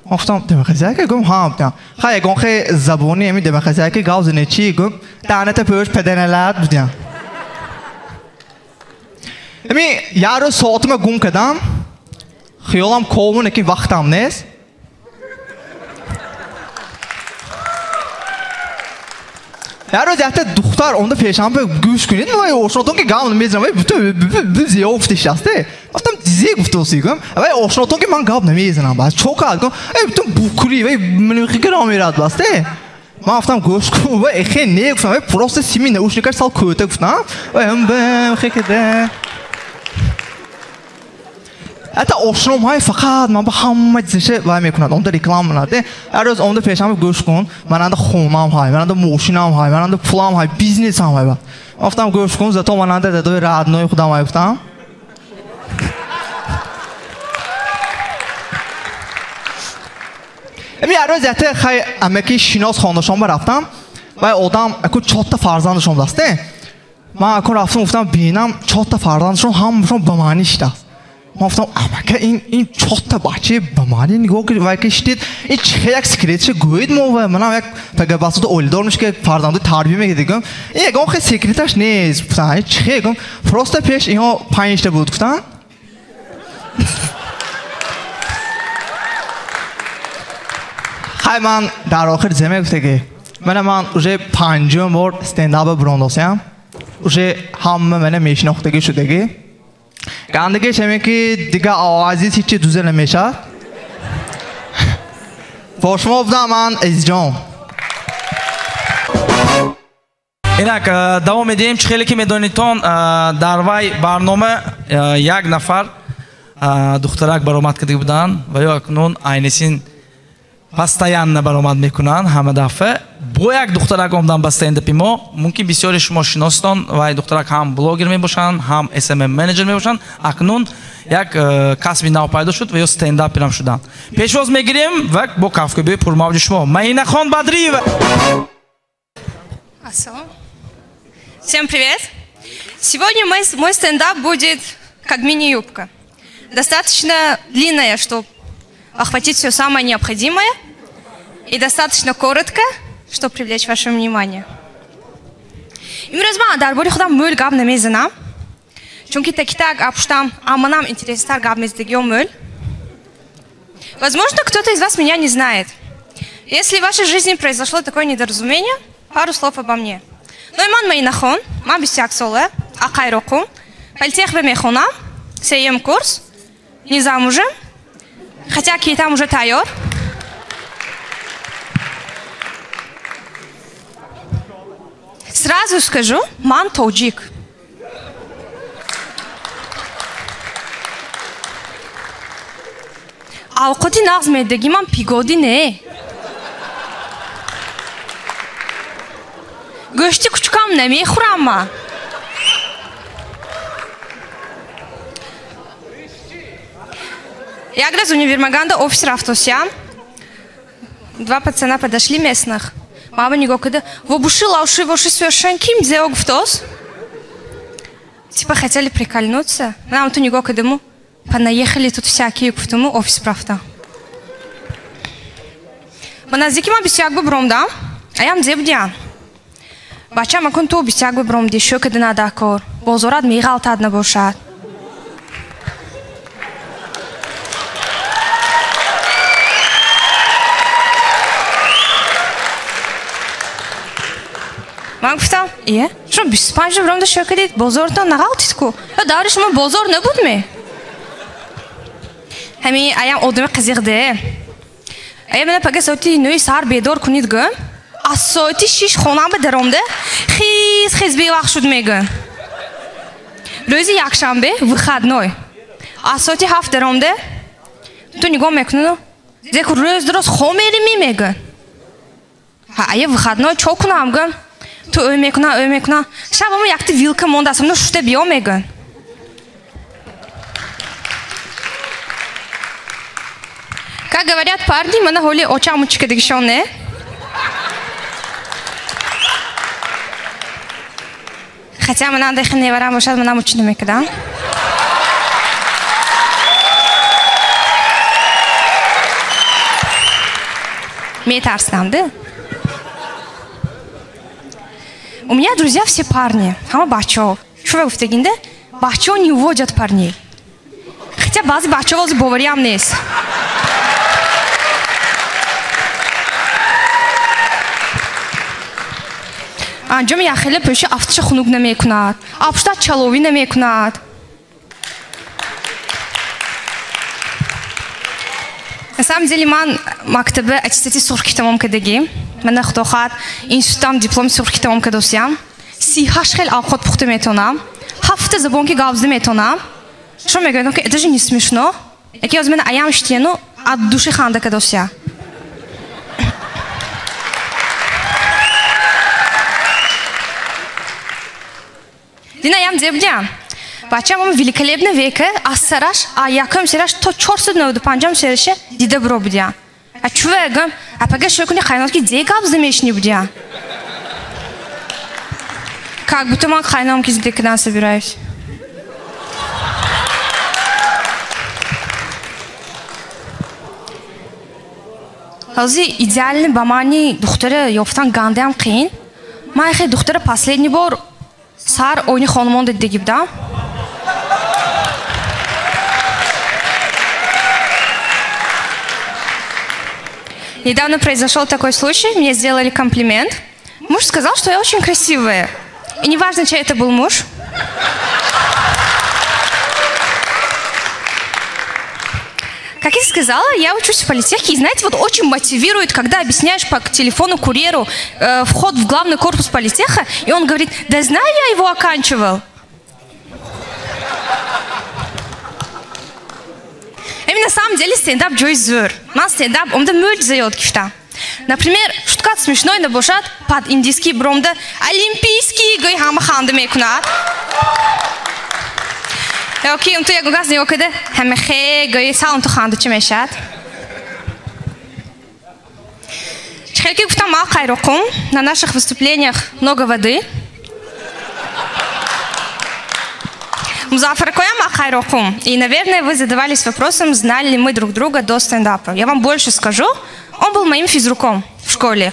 Ман гуфтам, демахазяйка? Гуфт, ҳа гуфтам. Хай ягон хе забони ҳамин демахазяйка гап зане чӣ? Гуфт, даҳната пӯш паданалат будям. Ҳамин як рӯз соатима гум кардам, хиёлам ковун, лекин вақтам нест. Як рӯз якта духтар онда пешам гӯш кунед, вай ошнотон ки гап намезанам, вай бутун зиё гуфтишаст. Гуфтам, зе гуфтосӣ, гуфтам, вай ошнотон ки ман гап намезанам, баъд чо кард? Гуфтам, эй бутун букурӣ, вай миниқигира мерад баст. Ман гуфтам, гӯш кун, вай эхе не гуфтам, вай просто сими наушникаш сал кӯта гуфтам, вай ҳам бам хе када. Ҳатто ошном ҳай фақат ман ба ҳама чизша вай мекунад, онда реклама мекунад. Ҳар рӯз онда пешам гӯш кун, мананда хонам ҳай, мананда мошинам ҳай, мананда пулам ҳай, бизнесам ҳай. Гуфтам гӯш кун, зато мананда дадои родной худам ҳай гуфтам. Эми як рӯз якта хай амаки шинос хонашон рафтам ва одам аку чорта фарзандашон даст. Ман аку рафтам, гуфтам бинам чорта фарзандашон ҳамашон ба маъни шидаст. Ман гуфтам амака ин чорта бача ба маъни нигоҳ кунед вай ки шидед, ин чӣ як секретша гӯед мо ва манам як пагабасода оиладор меш ки фарзанду тарбия мекардигам. Ин ягон хел секреташ нест. Гуфтам ин чӣ гум просто пеш инҳо панҷта буд гуфтам. Хай ман дар охир зе мегуфтаги. Мана ман уже панҷум бор стендапа бурондосям. Уже ҳама мана мешинохтаги шудаги. Гандагиш ҳаме ки дига овазиз ҳичи дузе намешад. Бо шумо будам ман Азизҷон. Инак давом медиҳем. Чӣ хеле ки медонитон, дар вай барнома як нафар духтарак баромад карда буданд ва ё акнун айнисин постоянно баромад мекунанд ҳама дафъа. Бо як духтарак омдан ба стендапи мо. Мумкин бисёри шумо шиноситон. Вай духтарак ҳам блогер мебошанд, ҳам SMM менеҷер мебошанд. Акнун як касби нав пайдо шуд ва ё стендаперам шуданд. Пешвоз мегирем ва бо кафкӯбии пурмавҷи шумо Маинахон Бадриева. Ассалом. Всем привет. Сегодня мой стендап будет как мини-юбка. Достаточно длинная, чтобы охватить все самое необходимое, и достаточно коротко, чтобы привлечь ваше внимание. Имрӯз ман дар бораи худам мӯл гап намезанам, чунки таки-так апуштам, аманам интереснтар гап мезадагиё мӯл. Возможно, кто-то из вас меня не знает. Если в вашей жизни произошло такое недоразумение, пару слов обо мне. Номи ман Маинахон, ман 21 сола, Ақайроқум, политех мехонам, сеюм курс, не замужем, хотя там уже тайёр. Сразу скажу, ман тоҷик. Авқоти нағз медагӣ ман пигодӣ не. Гӯшти кучукам намехӯрам ман. Як раз универмаганда офис рафтосям. Два пацана подошли местных. Мама нигоҳ карда, вобуши лауши воши совершен ким зео гуфтос. Типа хотели прикольнуться. Нам ту нигоҳ кардаму, понаехали тут всякие гуфтаму офис рафта. Ба наздики ман 21 бубромдам, аям зе будиям. Бачам акун ту 21 бубромди, шӯ када надакор. Бозорат меғалтад набошад. Ман гуфтам, ие, шумо 25 бубромда шӯ кардед, бозортон нағалтид ку. Ё даври шумо бозор набуд ме? Ҳамин аям одами қизиқде. Ая мана пага соати 9 саҳар бедор кунед гӯм. Аз соати 6 хонам ба даромда хиз хиз бевақт шуд мегӯм. Рӯзи якшанбе выходной. Аз соати 7 даромда ту нигоҳ мекуну зеку рӯз дуроз хом мерими мегӯм. Ҳа ая выходной чо кунам гӯм. Ту ӯ мекуна, ӯ мекуна. Шабамо якта вилка мондааст, ну шута биё мегӯм. Как говорят парни, мана ҳоли очам учикадагишон не? Хотя мана андайхи неварам бошад, манам учи намекардам. Метарсидам, да? У меня друзья все парни, ҳама бачаҳо. Чӯ ва гуфтагинда, бачаҳо не уводят парней. Хотя баъзе бачаҳо вози бовариам нест. Анҷоми яхеле пӯши афтиша хунук намекунад, апушта чаловӣ намекунад. На самом деле ман мактаби аттестати сурхи тамом кардагӣ. Мана худо хоҳад институтам дипломи сурхи тамом кардосиям. 38 хел авқот пухта метавонам. 7 забон ки гап зада метавонам. Шумо мегӯед ки это же не смешно. Яке аз мана аям штияну от души ханда кардосия. Дина аям зе будиям. Бачаам ом великолепный века аз сараш, а якум сераш то 495 сераше дида биро будиям. А чува гам? А пага шо куни қайнот ки зе гап замешни будя. Как будто ман қайном ки зинда кидан собираюсь. Ҳозир идеальный ба маъни духтара ёфтан гандаам қиин. Ман яхе духтара последний бор сар ойни хонумон дидиги будам. Недавно произошел такой случай, мне сделали комплимент. Муж сказал, что я очень красивая. И неважно, чей это был муж. Как я сказала, я учусь в политехе, и знаете, вот очень мотивирует, когда объясняешь по телефону курьеру вход в главный корпус политеха, и он говорит, да знаю, я его оканчивал. Эми на самом деле стендап ҷои зӯр. Ман стендап омда мӯъҷиза ёд гирифтам. Например, шуткат смешной набошад, под индийский бромда олимпийский гӯй ҳама ханда мекунад. Ёки умту ягон кас нигоҳ када ҳама хе гӯй сал умту ханда чӣ мешавад. Чихел ки гуфтам ман қайроқум, на наших выступлениях много воды. Музаффаракоям Ахайрокум. И, наверное, вы задавались вопросом, знали ли мы друг друга до стендапа. Я вам больше скажу, он был моим физруком в школе.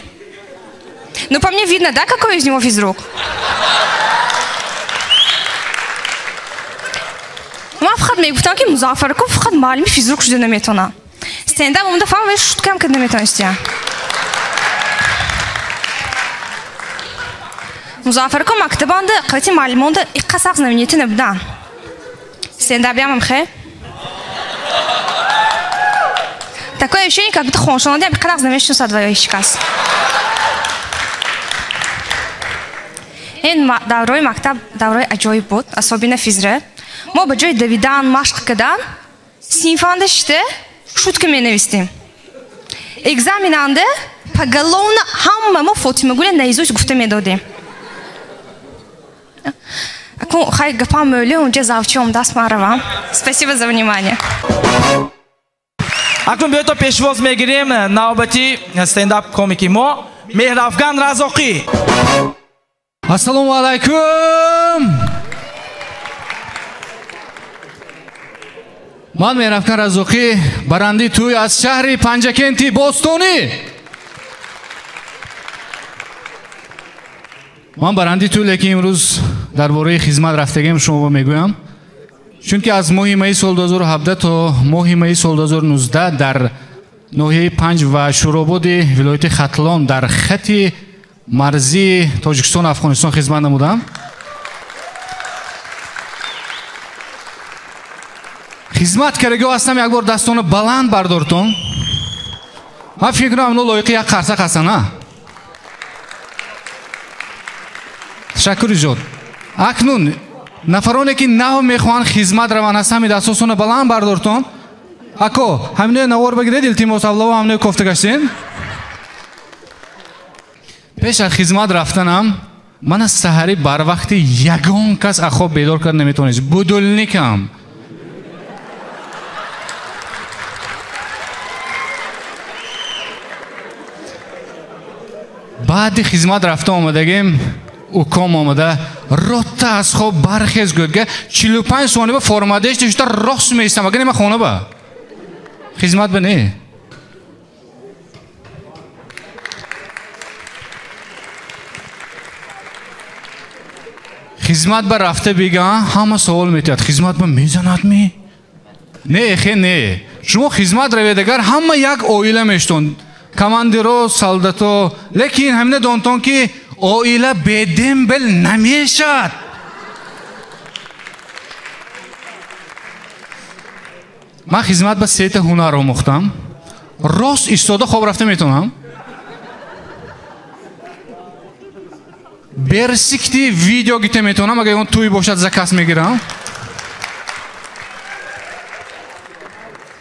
Ну, по мне видно, да, какой из него физрук? Ман фақат мегуфтам, ки Музаффараком фақат муаллими физрук шуда наметавонад. Стендап омада фаҳм, вай шуткам карда наметавонистия. Музаффараком мактабанда қавати муаллимонда иққа сахт знаменитӣ набуданд. Стендапиам хе? Такое ощущение, как будто хоншонадиам иққа нағз намешиносад вай ҳеҷ кас. Ин давраи мактаб давраи аҷоиб буд, особенно физра. Мо ба ҷои давидан, машқ кардан, синфанда шита шутка менавистем. Экзаменанда поголовно ҳама мо Фотимагуля наизусть гуфта медодем. Хай гапам мӯлӣ, унҷа завчи омдаст, ман равам. Спасибо за внимание. Акнун биёед то пешвоз мегирем навбати стендап комики мо Меҳрафган Разоқӣ. Ассалому алайкум. Ман Меҳрафган Разоқӣ, барандаи тӯй аз шаҳри Панҷакенти Бостонӣ. Ман барандаи тӯй, лекин имрӯз дар бораи хизмат рафтагиам шумо мегӯям. Чунки аз моҳи майи соли 2017 то моҳи майи соли 2019 дар ноҳияи Панҷ ва Шӯрободи вилояти Хатлон дар хати марзии Тоҷикистон Афғонистон хизмат намудам. Хизмат кардагиҳо ҳастам, як бор дастонро баланд бардортон. Ман фикр кунам инҳо лоиқи як қарсак ҳастанд, а? Ташаккури зиёд. Акнун нафароне ки нав мехоҳанд хизмат раванд, аз ҳами дастосонро баланд бардортон. Ако, ҳаминоя навор бигиред, илтимос, авлаво ҳаминоя кофта гаштен. Пеш аз хизмат рафтанам ман аз саҳарӣ барвақти ягон кас аз хоб бедор карда наметавонист. Будулникам. Баъди хизмат рафта омадагим, уком омада, ротта аз хоб бархез гӯяд, га 45 сония ба формадеш тишта рост меистам, агар нема хона ба. Хизмат ба не. Хизмат ба рафта биган, ҳама савол метиҳад, хизмат ба мезанад ми? Не, хе не. Шумо хизмат равед, агар ҳама як оила мештон. Командиро, солдато, лекин ҳамина донтон ки оила бедембел намешавад. Ман хизмат ба сета ҳунар омӯхтам. Рост истода хоб рафта метавонам. Берсикти видео гита метавонам, агар он тӯй бошад заказ мегирам.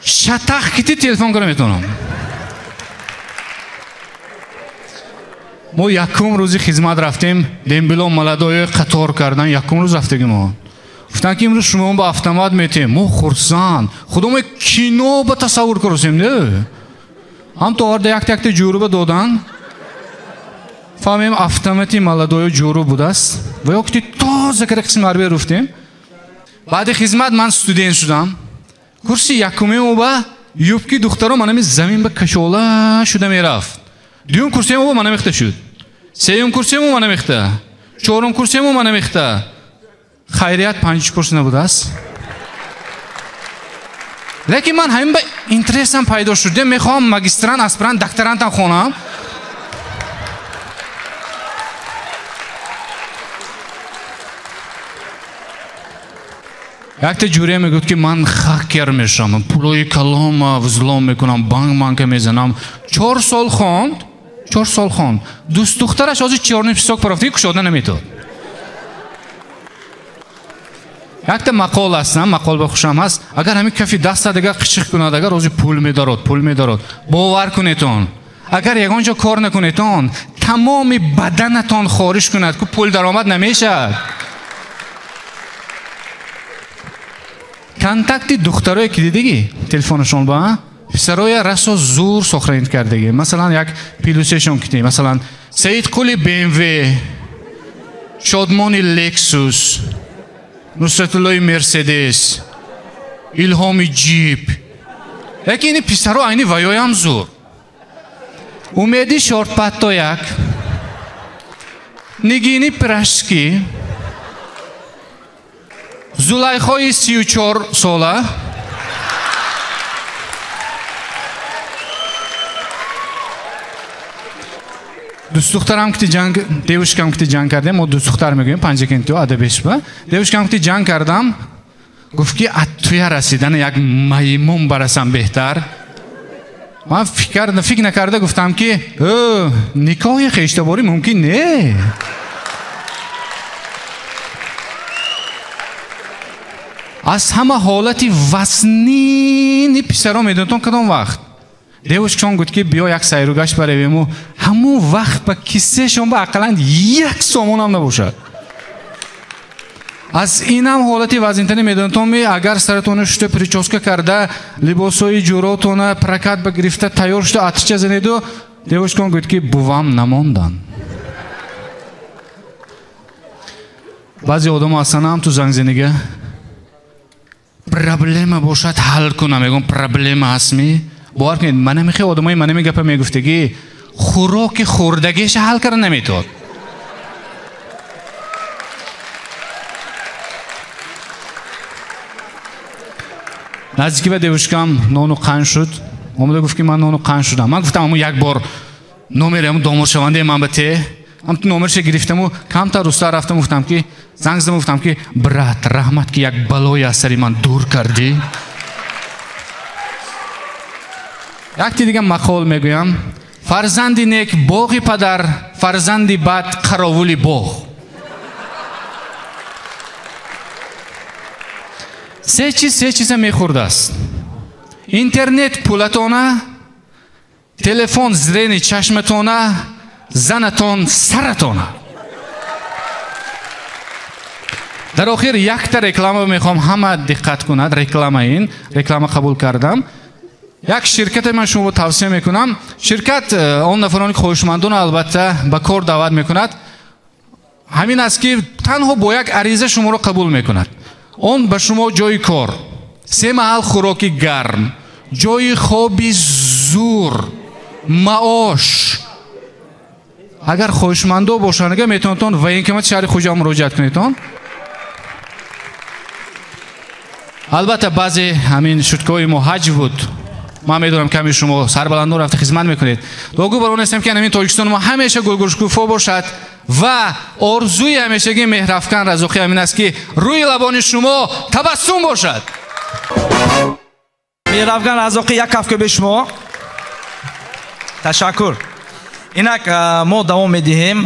Шатах кити телефон кара метавонам. Мо якум рӯзи хизмат рафтем, дембило маладоё қатор кардан, якум рӯз рафтагӣ мо. Гуфтанд ки имрӯз шумо ба автомат метем. Мо хурсанд. Худо мо кино ба тасаввур каросем, не? Ҳам то оварда якта-якта ҷӯруба додан. Фаҳмем автомати маладою ҷӯру будааст. Ва ё ки тоза кара қисми ҳарбия руфтем. Баъди хизмат ман студент шудам. Курси якумем оба юбки духтаро манами замин ба кашола шуда мерафт. Дуюм курсием оба мана мехта шуд. Сеюм курсием о мана мехта. Чорум курсием о мана мехта. Хайрият панҷ курс набудааст. Лекин ман ҳамин ба интересам пайдо шуд. Мехоҳам магистрант, аспирант, докторантам хонам. Якта ҷурия мегӯяд, ки ман хакер мешавам, пулои калома взлом мекунам, банк-банка мезанам. 4 сол хонд, 4 сол хонд. Дӯстдухтараш ҳозир чорни писок парафтаги кушода наметавад. Якта мақол аст, мақол ба хушам аст. Агар ҳамин кафи даста дигар қичиқ кунад, агар ҳозир пул медорад, пул медорад. Бовар кунетон. Агар ягон ҷо кор накунетон, тамоми баданатон хориш кунад, ку пул даромад намешавад. Контакти духтарое ки дидагӣ телефонашон ба писароя расо зур сохранит кардагӣ. Масалан, як плюсешон китӣ. Масалан, Саидқули BMW, Шодмони Lexus, Нусратуллои Мерседес, Илҳоми Джип. Лекин ини писаро айни ваёям зур. Умеди шортпаттояк, Нигини пирашки, Зулайхои 34 сола, дӯстдухтарам кити ҷанг, девушкам кити ҷанг кардем, мо дӯстдухтар мегӯем, панҷакентиё адабешба. Девушкам кити ҷанг кардам, гуфт ки аз туя расидан як маймун барасам беҳтар. Ман фикр накарда гуфтам ки никоҳи хештаборӣ мумкин не. Аз ҳама ҳолати вазнини писаро медонтон кадом вақт? Девушкашон гуфт ки биё як сайругашт баравему. Ҳамон вақт ба киссаашон ба ақаллан 1 сомонам набошад. Аз инам ҳолати вазнинтаре медонтон ми агар саратонро шута прическа карда, либосҳои ҷуротона прокат ба гирифта тайёр шуда атича занеду, девушкашон гуфт ки бувам намондан. Баъзе одамо ҳастанд ҳам ту зангзанига проблема бошад ҳал кунам. Мегӯям проблема ҳастми? Бовар кунед, мана мехе одамои мана мегапа мегуфтагӣ хӯроки хӯрдагиша ҳал карда наметавад. Наздики ба девушкам нону қанд шуд. Омада гуфт ки ман нону қанд шудам. Ман гуфтам ҳамун як бор номери ҳамун домодшавандаи ман ба те. Ҳам ту номерша гирифтаму камтар рустар рафтам, гуфтам ки занг задам, гуфтам ки брат, раҳмат ки як балое аз сари ман дур кардӣ. Якти дига мақол мегӯям: фарзанди нек боғи падар, фарзанди бад қаровули боғ. Се чиз се чиза мехӯрдааст: интернет пулатона, телефон зрени чашматона, занатон саратона. Дар охир якта реклама мехоҳам ҳама диққат кунад. Реклама ин реклама қабул кардам. Як ширкате ман шуморо тавсия мекунам. Ширкат он нафароне ки хоҳишмандон албатта ба кор даъват мекунад. Ҳамин аст ки танҳо бо як ариза шуморо қабул мекунад. Он ба шумо ҷои кор, 3 маҳал хӯроки гарм, ҷои хоби зур, маош. Агар хоҳишмандо бошанд, агар метавонтон военкомати шаҳри Хуҷанд муроҷиат кунедтон. Албатта баъзе ҳамин шуткаҳои мо ҳаҷ буд. Ман медонам ками шумо сарбаландон рафта хизмат мекунед. Дуогӯ бар он ҳастем ки ҳамин Тоҷикистони мо ҳамеша гулгулшукуфо бошад ва орзуи ҳамешагии Меҳрафкан Разоқӣ ҳамин аст ки рӯи лабони шумо табассум бошад. Меҳрафкан Разоқӣ, як кафкӯб шумо. Ташаккур. Инак мо давом медиҳем.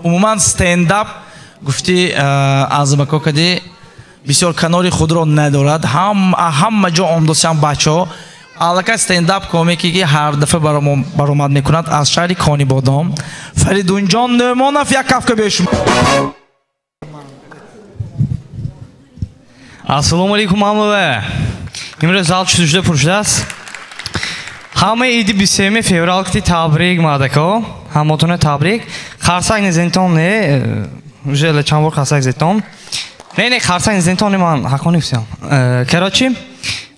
Умуман стендап гуфти Азимако кади бисёр канори худро надорад. Ҳама ҷо омдосиям бачаҳо. Аллакай стендап комике ки ҳар дафъа баромад мекунад аз шаҳри Конибодом. Фаридунҷон Нӯъмонов, як кафкӯб шумо. Ассалому алайкум, ҳамава. Имрӯз зал чутушда пур шудааст. Ҳамаи иди 23 феврал ки табрик мадако. Ҳамотона табрик. Қарсак незентон не, уже чанд бор қарсак зетон. Не, не, қарсак незентон не, ман ҳаққони гуфтам. Короче,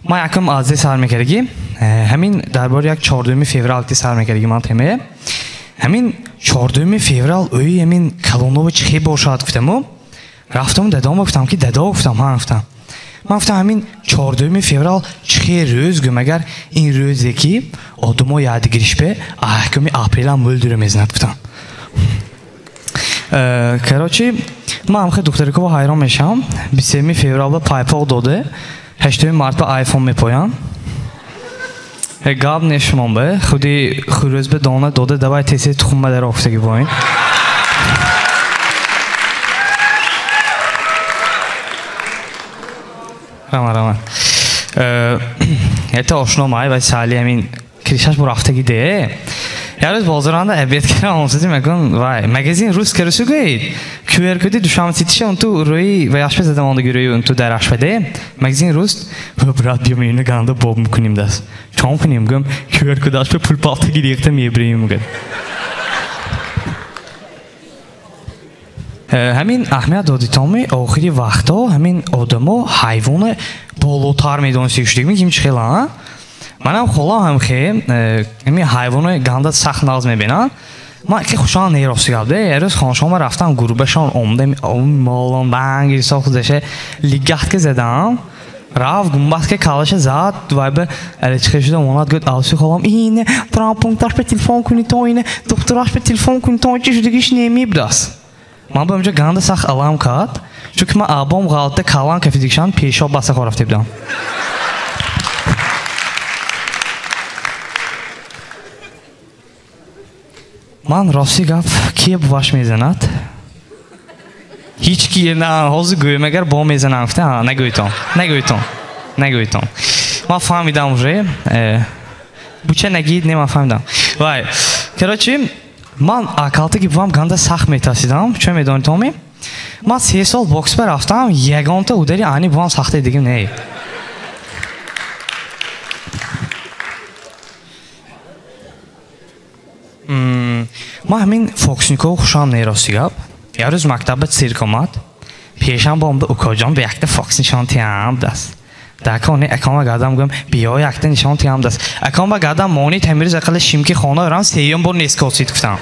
ман якум аз сар мекардагӣ. Ҳамин дар бори як 4 феврал ки сар мекардагӣ ман темае. Ҳамин 4 феврал ӯи ҳамин калонова чӣ бошад гуфтаму. Рафтам дадом гуфтам ки дадо гуфтам, ҳа гуфтам. Ман гуфтам ҳамин 4 феврал чӣ рӯз гум, агар ин рӯзе ки одамо ядгиришбе аҳкоми апрелам мӯлдура мезанад гуфтам. Короче, ман ҳамхе духтарикова ҳайрон мешавам. 23 феврал ба пайпоқ доде, 8 март ба айфон мепоям. Гап нешумон бе, худи хурӯз бе дона доде, давай тесе тухмба дар офтаги боин. Рама, рама. Это ошно май ва сали ҳамин кришаш бурафтаги де. Як рӯз бозоранда обед кардам, омсади мегӯям, вай, магазин рус карусу гӯед. QR коди Душанбе Ситиша он ту рӯи ва яшпе задам ондаги рӯи он ту дарашпе де. Магазин рус, брат, биё меюна ганда боб мекунем даст. Чон кунем, гӯям, QR код ашпе пул палтаги рехта мебирем, гӯям. Ҳамин аҳамият додитоми охири вақтҳо ҳамин одамо ҳайвоне болотар медонистӣ шудагӣ, ким чӣ хела, а? Манам холам ҳам хе, ҳамин ҳайвоне ганда сахт нағз мебинанд. Ман ки хушҳол нерости гап де, як рӯз хонашома рафтам, гурбашон омда, молон банг ҳисоб худаше лигаҳ ки задам. Рафт гумбаст ки калаша зад, вай ба алечхе шуда монад, гӯяд авси холам, ине травмпункташ ба телефон кунӣ то ине духтураш ба телефон кунӣ то чи шудагиш немибдаст. Ман ба онҷо ганда сахт алам кард, чунки ман абом ғалата калан кафидикшан пешоб баста хор рафта будам. Ман рости гап, кие буваш мезанад? Ҳеҷ ки на, ҳозир гӯем, агар бо мезанам, гуфта, нагӯйтон, нагӯйтон, нагӯйтон. Ман фаҳмидам уже, буча нагид, не, ман фаҳмидам. Вай, короче, ман акалтаги бувам ганда сахт метарсидам, чун медонед томи? Ман 3 сол бокс ба рафтам, ягонта удари ани бувам сахте дигим не. Ман ҳамин фокусникҳо хушам нерости гап. Як рӯз мактабба цирк омад. Пешам бо омда укоҷон ба якта фокус нишон тиям даст. Дака не акама гадам гӯям, биё якта нишон тиям даст. Акама ба гадам монит ҳамирӯз ақалла шимки хона орам, сеюм бор нескосид гуфтам.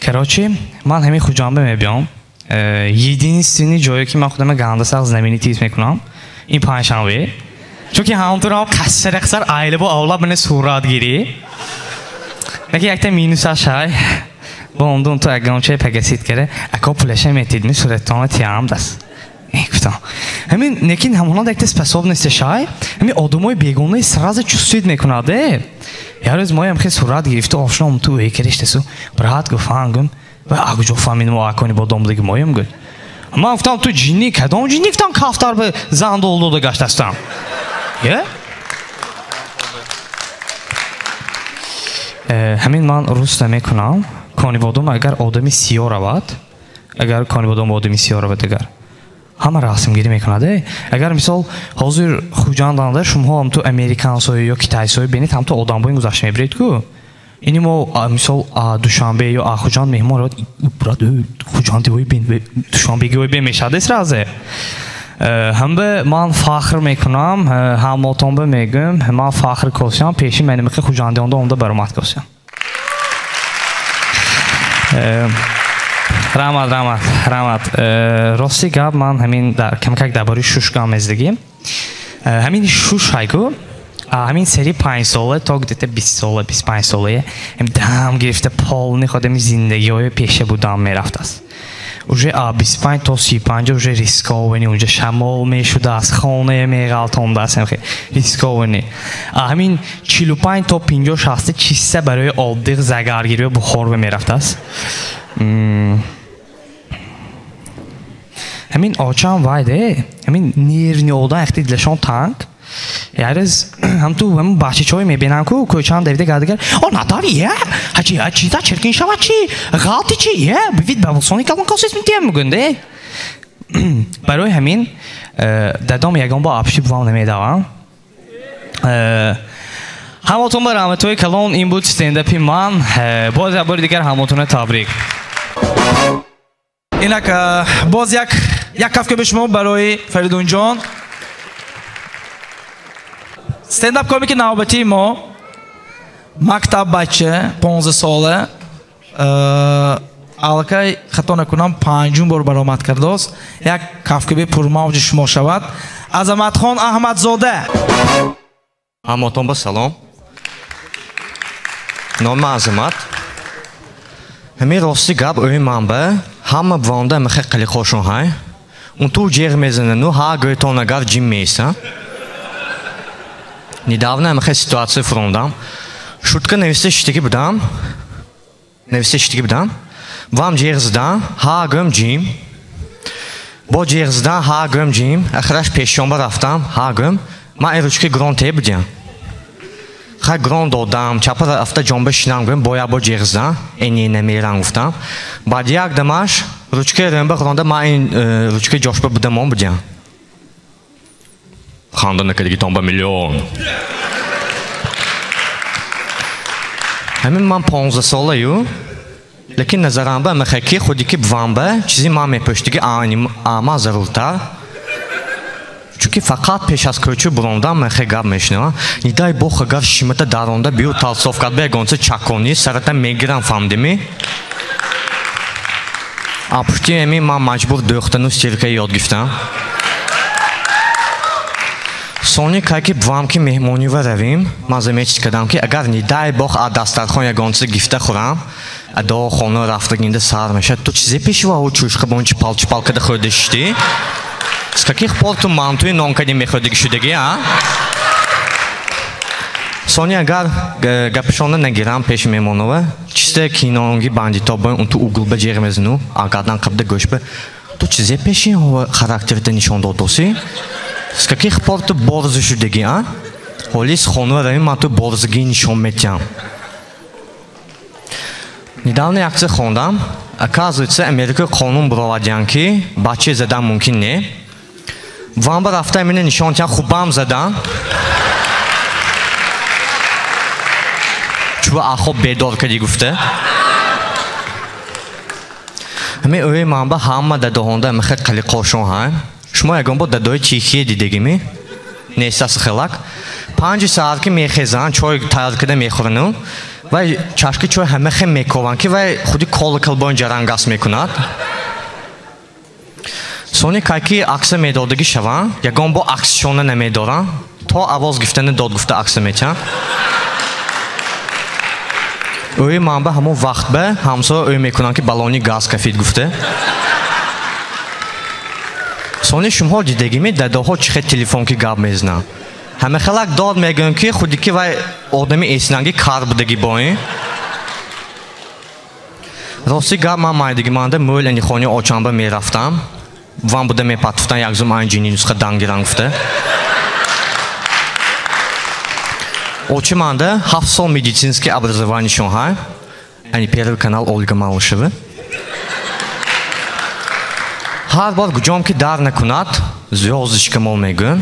Короче, ман ҳамин Хуҷанба мебиём. Единственный ҷое ки ман худама ганда сахт знаменитист мекунам, ин панҷшанбе. Чунки ҳамтурам қассарақсар айла бо авлад мана суратгирӣ. Лекин якта минусаш ҳай. Бо ондун ту агончаи пагасид кара, ако пулаша метидми суратона тиям даст. Не гуфтам. Ҳамин лекин ҳамонанд якта способность шай, ҳамин одамои бегонаи сразу чувствует мекунад, э. Як рӯз моям хе сурат гирифта ошном ту эй кериштасу, брат гуфт, ҳан гум, ва агуҷо фаҳмидим мо акони бо домдаги моям гуфт. Ман гуфтам ту ҷинни, кадом ҷинни гуфтам кафтар ба зан долдода гаштастам. Е? Ҳамин ман рус намекунам. Конибодом агар одами сиё равад, агар конибодом одами сиё равад, агар ҳама расмгирӣ мекунад. Агар мисол ҳозир Хуҷанданда шумоҳо ҳам ту американсое ё китайсое бинед, ҳам ту одамбои гузашта мебиред ку. Ини мо мисол Душанбе ё Хуҷанд меҳмон равад, брат, Хуҷандиҳои бин, Душанбегиҳои бин мешавад сразу. Ҳамба ман фахр мекунам, ҳамотонба мегӯям, ман фахр косям, пеши манимихи Хуҷандионда омда баромад косям. Раҳмат, раҳмат, раҳмат. Рости гап, ман ҳамин камкак дар бораи шуш гап мезадагим. Ҳамин шуш ҳайку, ҳамин сери 5 сола то где-то 20 сола, 25 солае, дам гирифта полни худами зиндагиҳои пеша будам мерафтааст. Уже 25 то 35 уже рисковани, уже шамол мешудааст, хонае меғалтондааст, рисковани. Ҳамин 45 то 50-60 чиста барои оддиқ загаргирӣ бухор мерафтааст. Ҳамин очам вай де, ҳамин нервни одам яхти дилашон танг. Як рӯз ҳам ту ҳамин бачачаҳое мебинам ку кӯчаам давида гардигар, о надави, е, ҳачи, чиза чиркин шава чи, ғалти чи, е, бивид ба вусони калон косис митиям мегӯянд, е. Барои ҳамин дадом ягон бо апши бувам намедавам. Ҳамотон ба раҳматҳои калон, ин буд стендапи ман. Боз як бори дигар ҳамотонро табрик. Инак боз як кафка ба шумо барои Фаридунҷон. Стендап комики навбатии мо мактаббача 15 сола, аллакай хато накунам 5 бор баромад кардааст. Як кафкаби пурмавҷи шумо шавад. Азаматхон Аҳмадзода. Ҳамотон ба салом. Номи Азамат. Ҳамин рости гап ӯи ман ба ҳама бувонда михе қалиқошон ҳай. Он ту ҷеғ мезанану ҳа гӯйтон агар ҷим меиса. Недавно михе ситуация фурондам. Шутка нависта шиштагӣ будам. Нависта шиштагӣ будам. Вам ҷеғ задан, ҳа гӯм ҷим. Бо ҷеғ задан, ҳа гӯм ҷим. Ахираш пешшонба рафтам, ҳа гӯм. Ман ин ручка грон те будям. Хай грон додам, чапа рафта ҷонба шинам гӯм, боя бо ҷеғ задан, эни намерам гуфтам. Баъд як дамаш ручкаи рӯмба хӯронда ман ин ручкаи ҷошба будамон будям. Ханда накардагӣ тон ба миллион. Ҳамин ман 15 солаю, лекин назарамба мехе ки худи ки бувамба чизи ман мепӯштиги ама заруртар. Чунки фақат пеш аз кӯча бурондам мехе гап мешунавам. Не дай бог агар шимата даронда биё талсофкат ба ягонча чаконӣ сарата мегирам, фаҳмдимӣ? А пушти ҳамин ман маҷбур дӯхтану стирка ёд гирифтам. Сони кай ки бувам ки меҳмонива равим, ман заметить кардам ки агар не дай бог аз дастархон ягонча гифта хӯрам, адо хона рафтагинда сар мешавад. Ту чизе пешива ҳо чӯшқа бо он чипал чипал када хӯрда шиштӣ? С каких пор ту мантуи нон кади мехӯрдагӣ шудагӣ, а? Сони агар гапшона нагирам пеши меҳмонова, чиста кинонги бандито бо он ту углба ҷеғ мезану, агардан қабда гӯшба. Ту чизе пеши ҳо характерта нишон додосӣ? С каких пор ту борзӣ шудагӣ, а? Ҳолис хонува равим, ман ту борзигӣ нишон метиҳам. Недавно як чиз хондам. Оказывается, Америка қонун буровардиян ки бача задан мумкин не. Вамба рафта именно нишон тиҳан хубам задан. Чува ахоб бедор кади гуфта. Ҳамин ӯи манба ҳама дадоҳонда мехе қалиқошон ҳай. Шумо ягон бор дадои чихие дидагимӣ? Нестас хелак. 5 саат ки мехезанд, чой тайёр карда мехӯрану вай чашки чой ҳама хе мекованд ки вай худи колокол бо ин ҷарангас мекунад. Сони кай ки акса медодагӣ шаванд, ягон бо аксшона намедоранд, то авоз гирифтани дод гуфта акса метиҳанд. Ӯи манба ҳамон вақт ба ҳамсоя ӯ мекунанд ки баллони газ кафид гуфта. Сони шумоҳо дидагимӣ дадоҳо чӣ хел телефон ки гап мезананд. Ҳама хелак дод мегӯянд ки худи ки вай одами эснанги кар будагӣ бо ин. Рости гап ман майдагиманда мӯл анихони очамба мерафтам. Ван буда мепатфтан як зум анҷини нусха дангиран гуфта. Очи манда 7 сол медицинский образованиешон ҳай. Ани Первый канал Ольга Малышева. Ҳар бор гуҷом ки дар накунад, звёздочка мол мегӯям.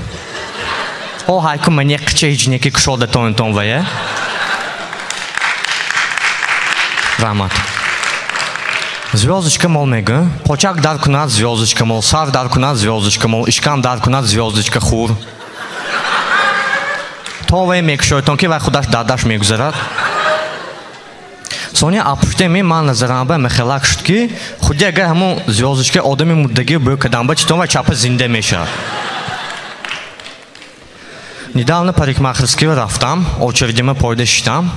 О ҳайку мане қича ҳеҷ неки кушода тонтон вая. Раҳмат. Звёздочка мол мегӯям. Почак дар кунад звёздочка мол, сар дар кунад звёздочка мол, ишкам дар кунад звёздочка хур. То вай мекушойтон ки вай худаш дардаш мегузарад. Соня апуштеми ман назарамба мехелак шуд ки худи агар ҳамон звёздочка одами мурдагӣ бӯ кардамба читон вай чапа зинда мешавад. Недавно парикмахерскиро рафтам, очередима пойда шиштам.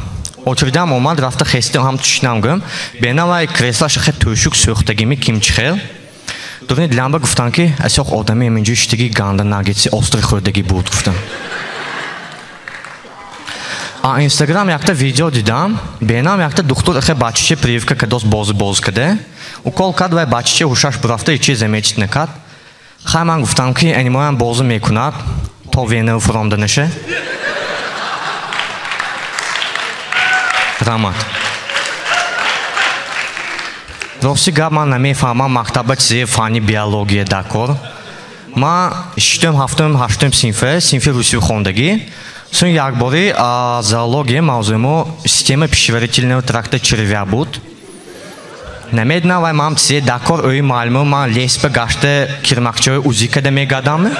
Очередам омад, рафта хестим, ҳам тушинам гӯм. Бена вай креслаша хе тӯшук сӯхтагими кимчи хел. Дурни дилямба гуфтам ки асёх одами эминҷо шиштаги ганда нагетси остри хӯрдагӣ буд гуфтам. А Инстаграм якта видео дидам, бенам якта духтур эхе бачиче прививка кадос боз боз каде. Укол кад вай бачиче ҳушаш бурафта ичи заметить накад. Хай ман гуфтам ки анимоям бозӣ мекунад, то вена фуромда наше. Раҳмат. Рости гап ман намефаҳмам мактаба чизе фанни биология дакор. Ман шиштум, ҳафтум, ҳаштум синфе, синфи русию хондагӣ. Сун якбори зоология мавзӯи мо система пищеварительного тракта червя буд. Намедонам вай ман чизе дакор ӯи муаллимо ман леспа гашта кирмакчаҳои узӣ када мегардам.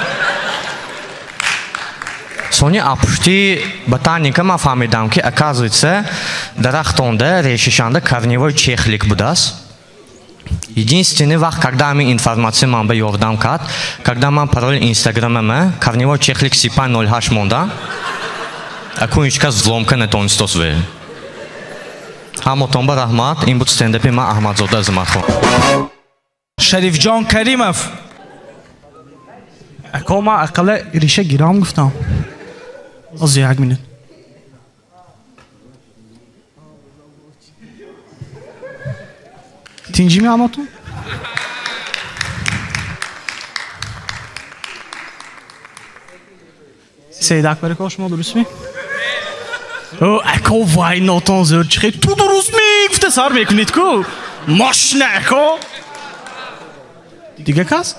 Сони апушти ботаника ман фаҳмидам ки оказывается дарахтонда решишанда корневой чехлик будааст. Единственный вақт, когда ҳамин информация ман ба ёрдам кард, когда ман пароли инстаграмама корневой чехлик 3508 монда, акун ҳеҷ кас взломка натонистос ве. Ҳамотон ба раҳмат, ин буд стендапи ман Аҳмадзода Азиматхон. Шарифҷон Каримов. Ако ман ақалла реша гирам гуфтам. Оз як минут. Тинҷими ҳамотон? Саид Акбарико, шумо дурустми? О, ако вай нотон зӯр чихе ту дурустми? Гуфта сар мекунед ку? Мошина ако! Дига кас?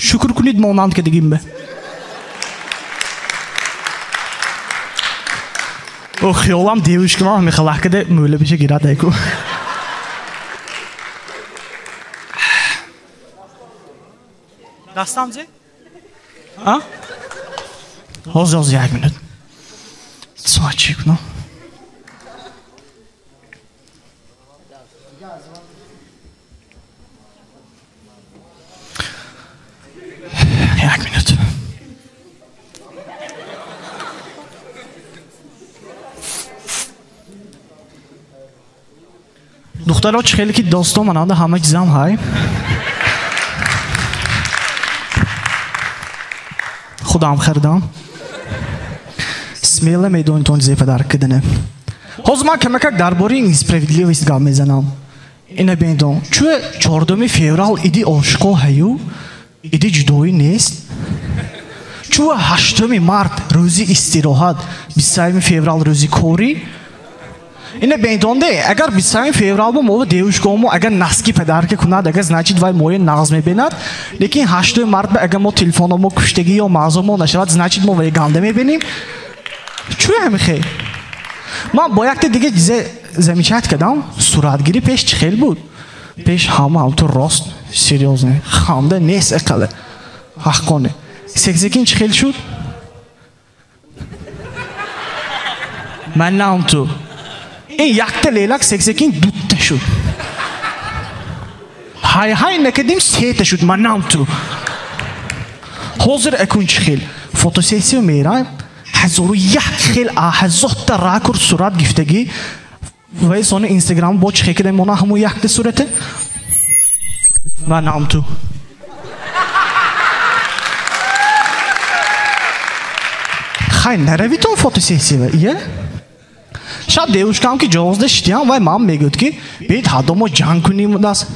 Шукр кунед монанд ки дигим бе. О, хиёлам девушкамам мехалах каде мӯла биша гирад айку. Дастам зе? А? Ҳозир, ҳозир, як минут. Соат чӣ кунам? Як минут. Духтаро чӣ хеле ки достон мананда ҳама чизам ҳай. Худам хӯрдам. Смело медонитон зе падар кидане. Ҳозир ман камакак дар бораи несправедливость гап мезанам. Ина бинедон, чӯ 4 феврал иди ошиқо ҳаю, иди ҷудоӣ нест. Чӯ 8 март рӯзи истироҳат, 23 феврал рӯзи корӣ. Ина бинедонде, агар 23 феврал бо мо девушкамо агар наски падарка кунад, агар значит вай моя нағз мебинад, лекин 8 март ба агар мо телефономо куштагӣ ё мағзомо нашавад, значит мо вай ганда мебинем. Чӯ ҳамихе? Ман бо якта дига чизе замечать кардам, суратгирӣ пеш чӣ хел буд? Пеш ҳама ҳамту рост, серьёзно, ханда нест ақалла. Ҳаққоне. Секзекин чӣ хел шуд? Ман наамту. Ин якта лелак секзекин дутта шуд. Ҳай-ҳай накардим сета шуд, ман наамту. Ҳозир акун чӣ хел? Фотосессия мераем, 1001 хел ҳазорта ракурс сурат гифтагӣ вай сони инстаграм бо чӣ хел кардем мона ҳамун якта сурате? Ман наамту. Хай наравитон фотосессия, ия? Шаб девушкам ки ҷовозда шитиям, вай ман мегӯяд ки бед ҳадо мо ҷанг кунем дас.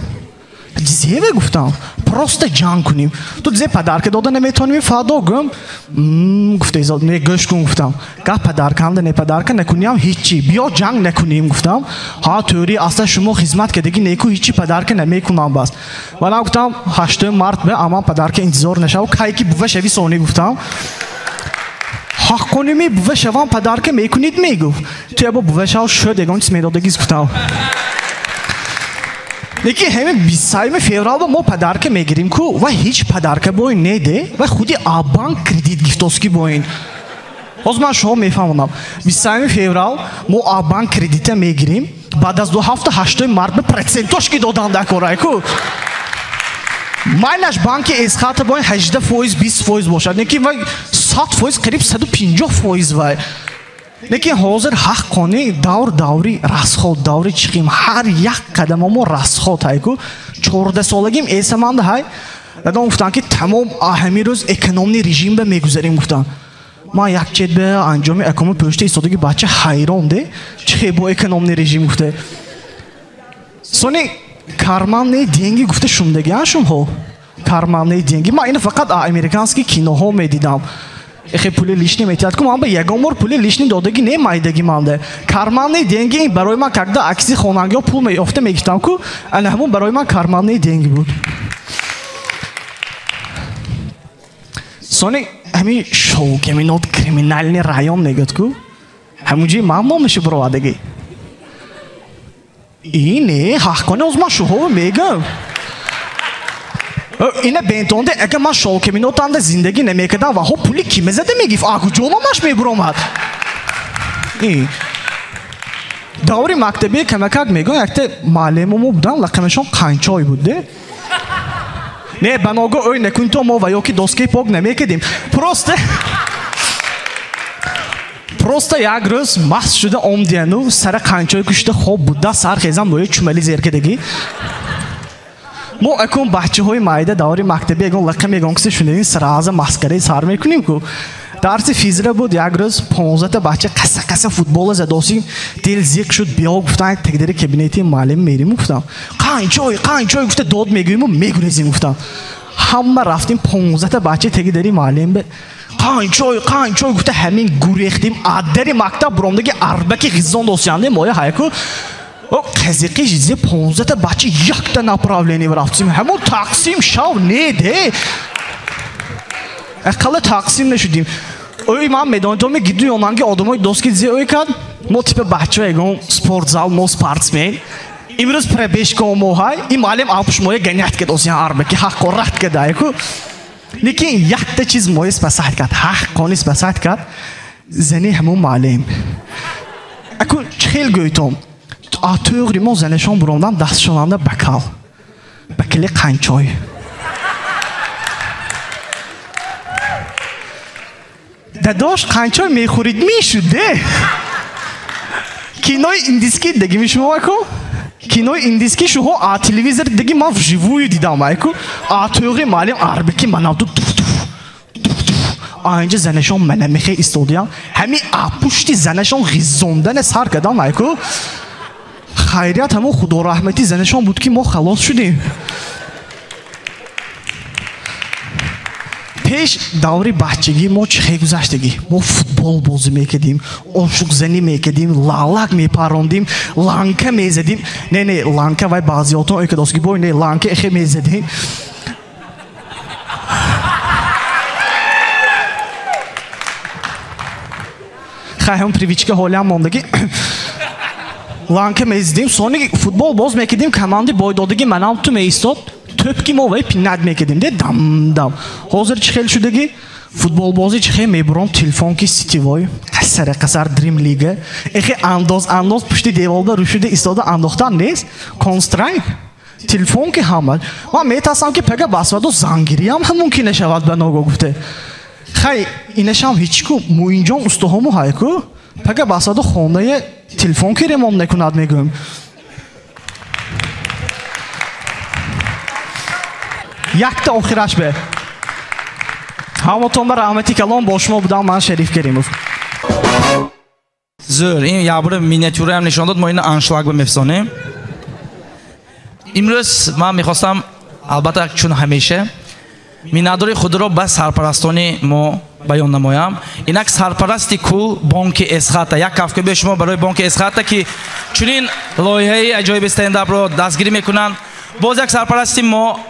Зеве гуфтам, просто ҷанг кунем. Ту зе падарка дода наметавонем, фадо гӯм. Гуфта изод, не гӯш кун гуфтам. Гап падарканда не падарка накуниям ҳичи. Биё ҷанг накунем гуфтам. Ҳа тӯри аслан шумо хизмат кардагӣ неку ҳичи падарка намекунам бас. Валам гуфтам 8 март бе аман падарка интизор нашав, кай ки бува шави сони гуфтам. Ҳаққоними бува шавам падарка мекунид мегуфт. Ту ябо бува шав шуд ягон чиз медодагиз гуфтам. Лекин ҳамин 23 феврал мо падарка мегирим ку ва ҳеҷ падарка боин неде ва худи а банк кредит гифтоски боин. Ҳозир ман шумо мефаҳмонам. 23 феврал мо а банк кредита мегирим, баъд аз 2 ҳафта 8 март ба процентошки додан дакорай ку. Майлаш банки Эсхата боин 18%, 20% бошад. Лекин вай 100% қариб 150% вай. Лекин ҳозир ҳаққони давр даври расход, даври чиқим. Ҳар як қадамо мо расход ҳайку. 14 солагим эсаманда ҳай. Дадам гуфтанд ки тамом ҳамин рӯз экономный режим ба мегузарем гуфтанд. Ман як чет ба анҷоми эконом пӯшта истодаги бача ҳайрон де. Чихе бо экономный режим гуфте. Сони карманные деньги гуфта шумдагиан шумҳо. Карманные деньги. Ман ина фақат американский киноҳо медидам. Эхе пули лишний метиҳад ку ман ба ягон бор пули лишний додагӣ не майдагӣ манда. Карманные деньги ин барои ман когда акси хонангиҳо пул меёфта мегирифтам ку, ана ҳамон барои ман карманные деньги буд. Сони ҳамин шоукаминот криминальный район мегӯяд ку, ҳамун ҷои ман номашу буровадагӣ. И не, ҳаққони оз ман шуҳово мегӯям. Ина бентонде агар ман шоукаминотанда зиндагӣ намекардам, ваҳо пули ки мезада мегифт, а куҷо номаш мебуромад? Даври мактабе камакак мегӯям, якта муаллимамо будам, лақамашон Қанчой буд, де? Не, ба ногоҳ ӯй накун то мо ва ё ки доскаи пок намекардем. Просто як рӯз маст шуда омдияну сара Қанчой кушта хоб буда, сар хезам нои чумали зеркадагӣ. Мо акун бачаҳои майда даври мактабе ягон лақам ягон кисе шунавем, сразу маскараи сар мекунем ку. Дарси физра буд, як рӯз 15 бача қаса қаса футбола задосим, дил зиқ шуд, биё гуфтан, тагдари кабинети муаллим мерим гуфтам. Қанчой, Қанчой гуфта дод мегӯем мегурезем гуфтам. Ҳама рафтем 15 бача тагдари муаллим бе Қанчой, Қанчой гуфта ҳамин гурехтем, аддари мактаб буромдаги арбаки ғизон досянде моя ҳаяку. О, қазиқи жизе 15 бача якта направление рафтем. Ҳамон тақсим шав не де. Ақалла тақсим нашудим. Ой, ман медонам, гиду ёнанги одамои доски зе ой кард. Мо типа бачаҳо ягон спортзал, мо спортсмен. Имрӯз пробежка мо ҳай, ин муаллим алпуш моя ганят кард осиан арбаки ҳақорат кард айку. Лекин якта чиз моя спасать кард, ҳаққони спасать кард. Зани ҳамон муаллим. Аку чӣ хел гӯйтом? Тӯғри мо занашон буромдам, дастшонанда бакал. Бакали Қанчой. Дадош Қанчой мехӯрид мешуд, де? Кинои индиски дагими шумо аку? Кинои индиски шуҳо а телевизор даги ман вживую дидам айку. А тӯғри муаллим арбаки манавду туф туф туф туф. А инҷа занашон манамехе истодиям. Ҳамин а пушти занашон ғизондане сар кардам айку. Хайрият ҳамон худораҳматӣ занашон буд ки мо халос шудем. Пеш даври бачагӣ мо чӣ хел гузаштагӣ? Мо футбол бозӣ мекардем, ошуқзанӣ мекардем, лалак мепарондем, ланка мезадем. Не, не, ланка вай баъзиётон ой кадосги бой, не, ланка эхе мезадем. Хай ҳам привычка ҳолиам мондагӣ. Ланка мезадем, сони футбол боз мекардем, команди бойдодагӣ манам ту меистод. Тӯп ки мо вай пинат мекардем, де дам дам. Ҳозир чӣ хел шудагӣ? Футболбозӣ чӣ хел мебуром, телефон ки сетевой, қасара қасар Dream League. Эхе андоз андоз пушти деворда рӯшуда истода андохтан нест. Констрайк. Телефон ки ҳама. Ман метарсам ки пага басваду зангириам ҳам мумкин нашавад ба ногоҳ гуфта. Хай, инашам ҳеч ку Муинҷон устоҳому ҳайку. Пага басваду хонаи телефон ки ремонт накунад мегӯям. Якта охираш бе. Ҳаматон ба раҳмати калон, бо шумо будам ман Шариф Каримов. Зӯр, ин ябри миниатюраам нишон дод, мо ина аншлаг ба мефсонем. Имрӯз ман мехостам, албатта чун ҳамеша, миннатдори худро ба сарпарастони мо баён намоям. Инак сарпарасти кул бонки Эсхата. Як кафкӯбии шумо барои бонки Эсхата, ки чунин лоиҳаи аҷоиби стендапро дастгирӣ мекунанд. Боз як сарпарасти мо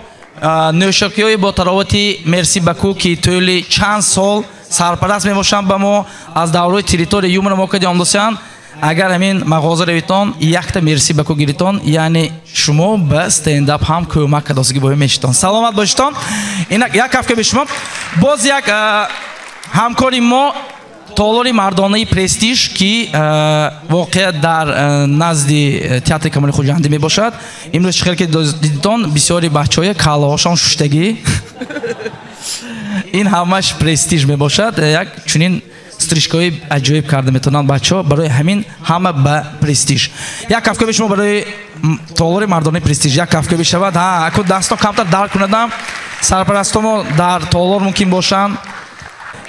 нӯшокиҳои бо таровати Мерси Баку, ки тӯли чанд сол сарпараст мебошанд ба мо, аз давраи территория юмора мо кади омдосиянд. Агар ҳамин мағоза равитон, якта Мерси Баку гиритон, яъне шумо ба стендап ҳам кӯмак кардосигӣ боҳӣ мешитон. Саломат бошитон. Инак як кафкӯби шумо. Боз як ҳамкори мо толори мардонаи Престиж, ки воқеа дар назди театри Камоли Хуҷандӣ мебошад. Имрӯз чӣ хел ки дидитон, бисёри бачаҳои каллаҳошон шуштагӣ. Ин ҳамаш Престиж мебошад. Як чунин стрижкаҳои аҷоиб карда метавонанд бачаҳо, барои ҳамин ҳама ба Престиж. Як кафкӯби шумо барои толори мардонаи Престиж. Як кафкӯби шавад. Ҳа, аку дасто камтар дар кунадам. Сарпарастомо дар толор мумкин бошанд.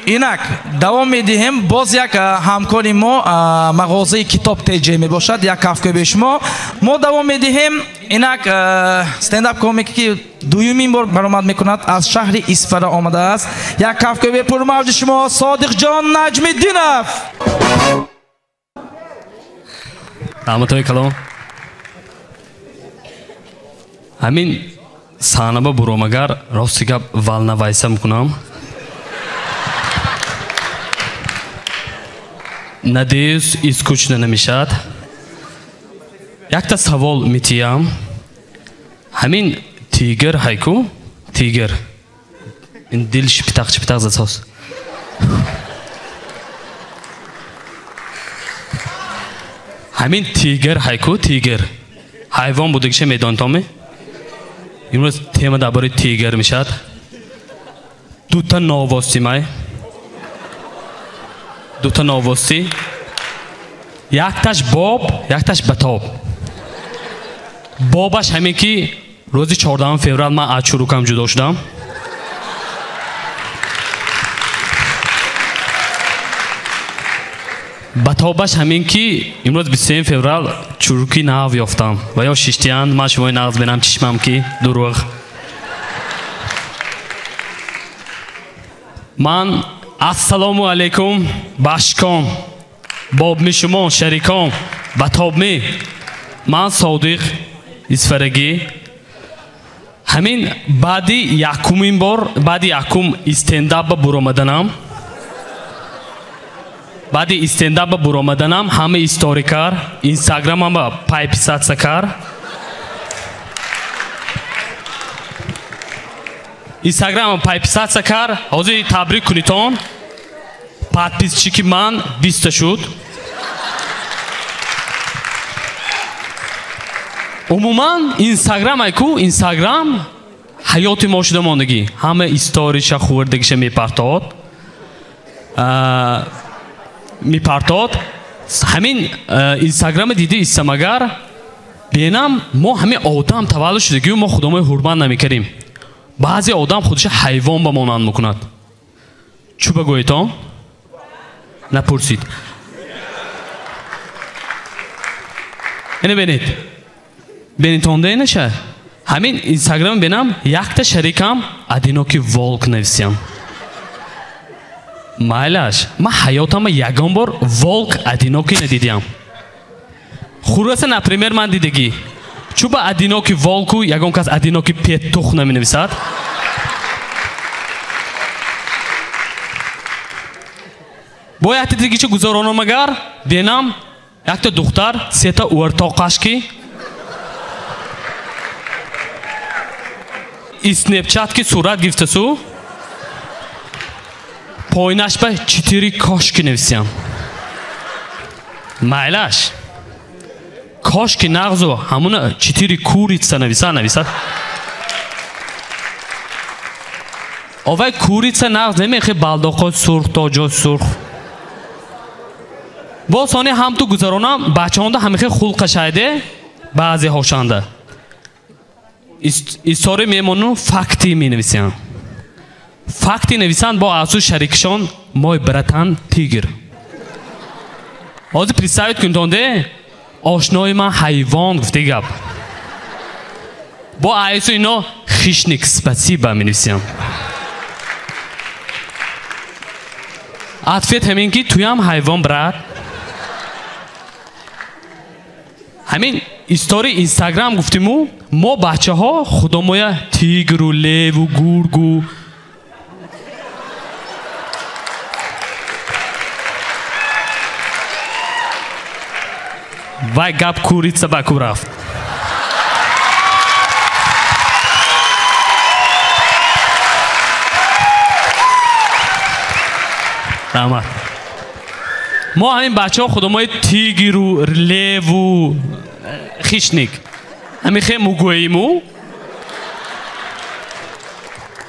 Инак давом медиҳем. Боз як ҳамкори мо мағозаи Китоб ТЖ мебошад. Як кафкӯби шумо. Мо давом медиҳем. Инак стендап комики ки дуюмин бор баромад мекунад, аз шаҳри Исфара омадааст. Як кафкӯби пурмавҷи шумо Содиқҷон Наҷмиддинов. Раҳматои калом. Ҳамин саҳнаба буромагар рости гап валнавайса мекунам. Надеюсь, и скучно намешавад. Якта савол метиям. Ҳамин тигр ҳайку? Тигр. Ин дил шипитақ шипитақ засос. Ҳамин тигр ҳайку? Тигр. Ҳайвон будагиша медонтоме? Имрӯз тема дар бораи тигр мешавад. Дута новости май. Дута новости. Якташ боб, якташ батоб. Бобаш ҳамин ки рӯзи 14 феврал ман аз чурукам ҷудо шудам. Батобаш ҳамин ки имрӯз 23 феврал чуруки нав ёфтам. Ва ё шиштиян, ман шумои нағз бинам чишмам ки дурӯғ. Ман ассалому алайкум башкон, бобми шумо шарикон, батобми. Ман Содиқ Исфарагӣ. Ҳамин баъди якумин бор, баъди якум стендапба буромаданам, баъди стендапба буромаданам ҳама историкар, инстаграмама пайписатса кар. Инстаграмама пайписатса кар. Ҳозир табрик кунитон. Подписчики ман 20 шуд. Умуман Инстаграм айку, Инстаграм ҳаёти мо шуда мондагӣ. Ҳама историша хӯрдагиша мепартод. Мепартод. Ҳамин Инстаграма дида истамагар бенам мо ҳамин одам таваллуд шудагию мо худомои ҳурмат намекардем. Баъзе одам худша ҳайвон ба монанд мекунад. Чӯ ба гӯетон? Напурсид. Ина бинед. Бинитонда инаша? Ҳамин Инстаграм бинам якта шарикам одинокий волк нависям. Майлаш, ман ҳаётама ягон бор волк одинокий надидям. Хураса, например, ман дидагӣ. Чӯ ба одинокий волку ягон кас одинокий петух наменависад? Бо якта дигича гузаронам агар, бинам якта духтар сета уартоқаш ки Снапчат ки сурат гирифтасу поинаш ба 4 кошки нависям. Майлаш, кошки нағзу ҳамуна 4 курица нависа нависад. Овай курица нағз намехи балдоқо сурх тоҷо сурх. Бо сони ҳам ту гузаронам бачаонда ҳамихи хулқа шайде баъзе ҳошанда. Истори мемону факти менависям. Факти нависанд бо асу шарикшон мой братан тигр. Ҳозир представить кунтонде ошнои ман ҳайвон гуфти гап. Бо айсу ино хищник спасибо менависям. Ответ ҳамин ки туям ҳайвон брат. Ҳамин истори Инстаграм гуфтиму мо бачаҳо худомоя тигру леву гургу вай гап курица ба ку рафт. Раҳмат. Мо ҳамин бачаҳо худомои тигру леву хищник ҳамин хе мугӯиму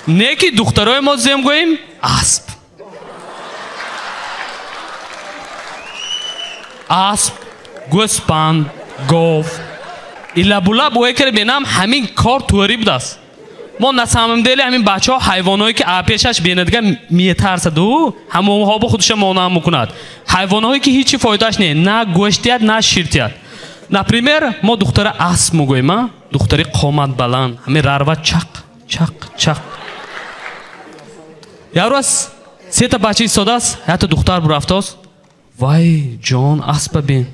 не ки духтарои мо зем гӯем асп. Асп, гӯспанд, гов. Илабулаб ӯе бенам ҳамин кор туарӣ будааст. Мо на самом деле ҳамин бачаҳо ҳайвонҳое ки пешаш бенадига метарсаду ҳамонҳо бо худша монанд мекунад. Ҳайвонҳое ки ҳичи фоидааш не, на гӯшт диҳад, на шир диҳад. Например, мо духтара асп мегӯем, духтари қомат баланд, ҳамин рарва чақ, чақ, чақ. Як рӯз сета бача истодааст, якта духтар бурафтааст. Вай, ҷон, аспа бин.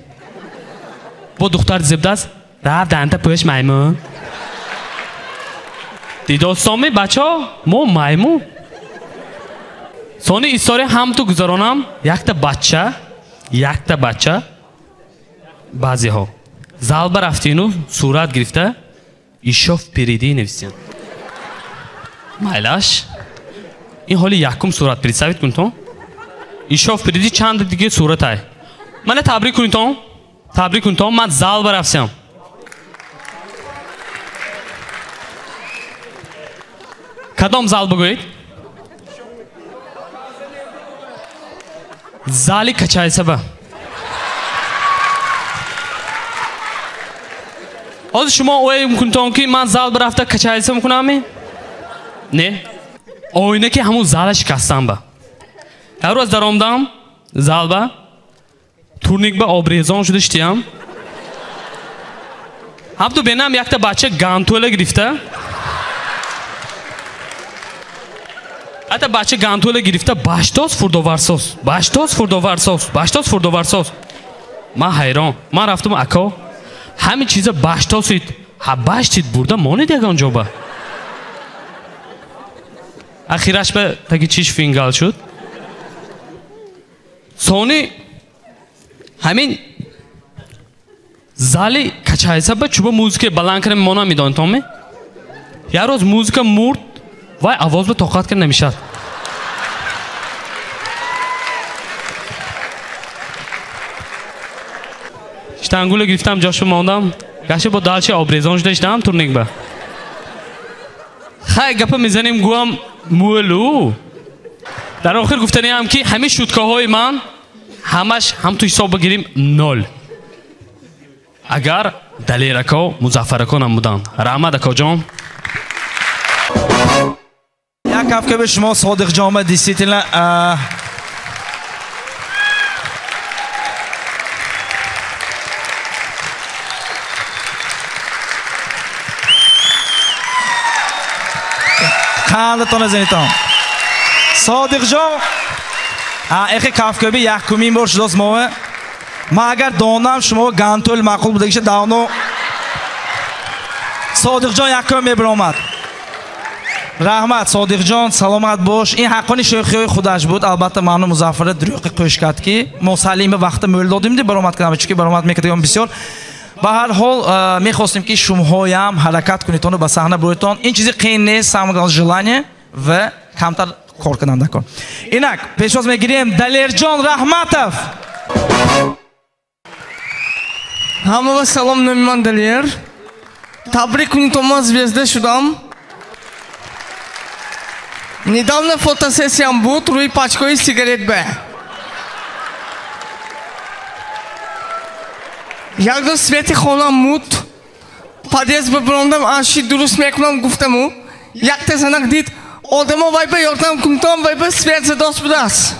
Бо духтар зебдааст, рав данта пӯш маймун. Дидостоми бачаҳо, мо маймун. Сони история ҳам ту гузаронам, якта бача баъзеҳо залба рафтину сурат гирифта ишо впереди нависиян. Майлаш, ин ҳоли якум сурат представит кунтон. Ишо впереди чанд диге сурат ай. Мана табрик кунтон, табрик кунтон, ман залба рафтам. Кадом зал бигӯед? Зали качайсаба. Ҳозир шумо оя мекунтон ки ман зал бирафта качайса мекунам? Не. Оина ки ҳамун зала шикастам ба. Ҳар рӯз даромдам залба, турник ба обрезон шуда штиям. Ҳамту бенам якта бача гантола гирифта. Ата бача гантола гирифта баштоз фурдоварсоз, баштоз фурдоварсоз, баштоз фурдоварсоз. Ман ҳайрон. Ман рафтам ако. Ҳамин чиза баштосид. Ҳа баштид бурда монед ягон ҷоба. Ахираш ба таги чиш фингал шуд. Сони ҳамин зали качайса ба чуба музика баланд кардем мона медонитон ме? Як рӯз музика мурд, вай овоз ба тоқат кард намешад. Штангула гирифтам, ҷошо мондам. Гаша бо далчи обрезон шуда иштам турник ба. Хай гапа мезанем гӯям мӯлу. Дар охир гуфтаниам ки ҳамин шуткаҳои ман ҳамаш ҳам ту ҳисоб бигирим нол. Агар Далерако, Музаффарако намуданд. Раҳмат акоҷон. Як кафка ба шумо Содиқҷон, действительно қандатон занитон. Содиқҷон, эхе кафкаби якумин бор шудост мо. Ман агар донам шумо гантол маъқул будагиша давно Содиқҷон якум мебиромад. Раҳмат Содиқҷон, саломат бош. Ин ҳаққони шӯхиҳои худаш буд. Албатта ману Музаффара дурӯғи қӯш кард ки мо Салим ба вақта мӯл додим, баромад кардам, чунки баромад мекардем бисёр. Ба ҳар ҳол мехостем ки шумоҳоям ҳаракат кунедтону ба саҳна буредтон. Ин чизи қиин нест, самое главное желание ва камтар кор кардан дар кор. Инак пешвоз мегирем Далерҷон Раҳматов. Ҳамава салом, номи ман Далер. Табрик кунед, ман звезда шудам. Недавно фотосессиям буд рӯи пачкаи сигарет бе. Як рӯз свети хонам муд, подъезд бибирондам, анши дуруст мекунам гуфтаму. Якта занак дид, одамо вай ба ёрдам кунтам, вай ба свет задост будааст.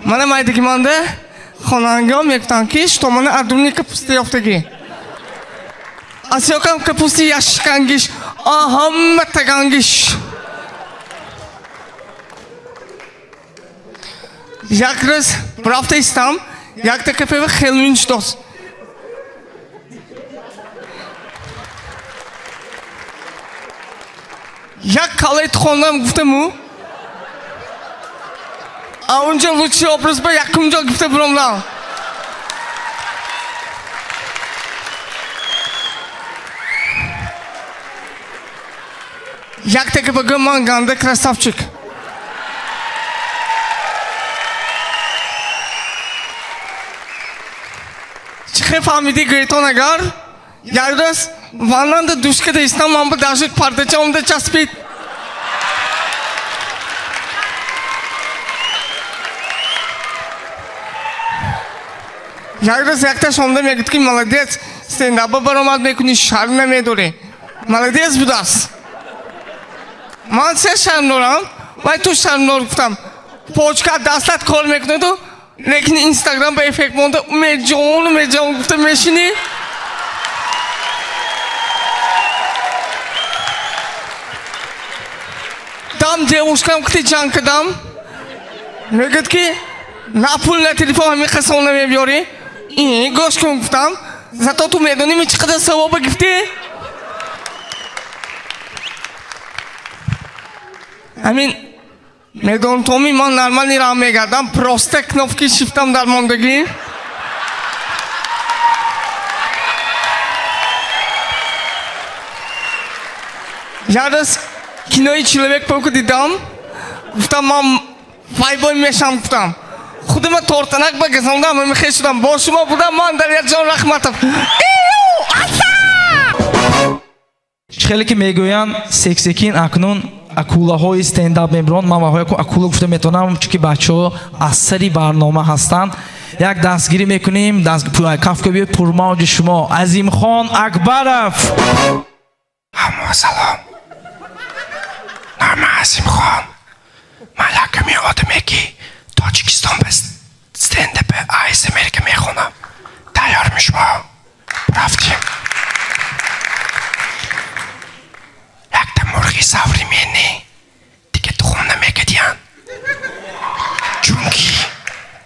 Мана майдаги манда хонангиҳо мегуфтанд ки штомана адруни капусти ёфтагӣ. Асёкам капусти яшкангиш, ҳама тагангиш. Як рӯз рафта истам, якта кафева Хеллоуин шудост. Як калаи хондам гуфтаму, а унҷо лучший образ ба якумҷо гуфта биромдам. Якта гапа гӯям, ман ганда красавчик. Чӣ хел фаҳмидӣ гӯетон агар? Як рӯз ваннанда душ карда истам, ман ба даже пардача омда часпид. Як рӯз якташ омда мегӯяд ки молодец, стендаба баромад мекунӣ, шарм намедорӣ. Молодец будааст. Ман се шарм дорам, вай ту шармдор гуфтам. Почка дастат кор мекунаду Лекин Инстаграм ба эффект монда Умедҷон, Умедҷон гуфта мешинӣ. Дам девушкам кути ҷанг кардам. Мегӯяд ки на пул на телефон ҳамин қасон намебиёрӣ. Гӯш кун гуфтам. Зато ту медонӣ ми чӣ қадар савоба гифтӣ? Ҳамин медонам томи ман нормални раҳ мегардам, просто кнопки шифтам дар мондагӣ. Яраз кинои Человек-паук дидам, гуфтам ман вайбой мешам гуфтам. Худима тортанак ба газондам, ҳамин шудам. Бо шумо будам ман Далерҷон Раҳматов. Хеле ки мегӯянд сексекин акнун акулаҳои стендап мебуранд. Ман ваҳоя акула гуфта метавонам, чунки бачаҳо аз сари барнома ҳастанд. Як дастгирӣ мекунем, кафкӯбии пурмавҷи шумо Азимхон Акбаров. Ҳамо салом. Номи Азимхон. Ман якуми одаме ки Тоҷикистон ба стендапи АСМР мехонам. Тайёрми шумо? Рафтем. Якта мурғи современный дига тухм намекардиянд, чунки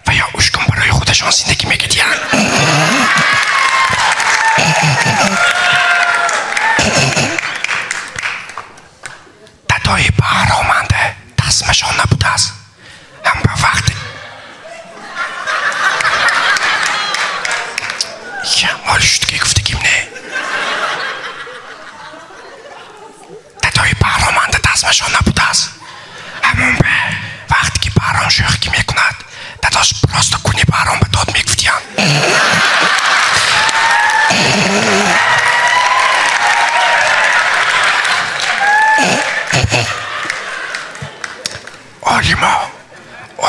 ва ё ушкун барои худашон зиндагӣ мекардиянд. Дадои баҳроманда тасмашон набудааст. Ҳам ба вақти моли шуд ки гуфтагим не. Дадои баҳроманда тасмашон набудааст. Ҳамон ба вақте ки баҳром шӯхӣ мекунад, дадош просто куни баҳром ба дод мегуфтиянд.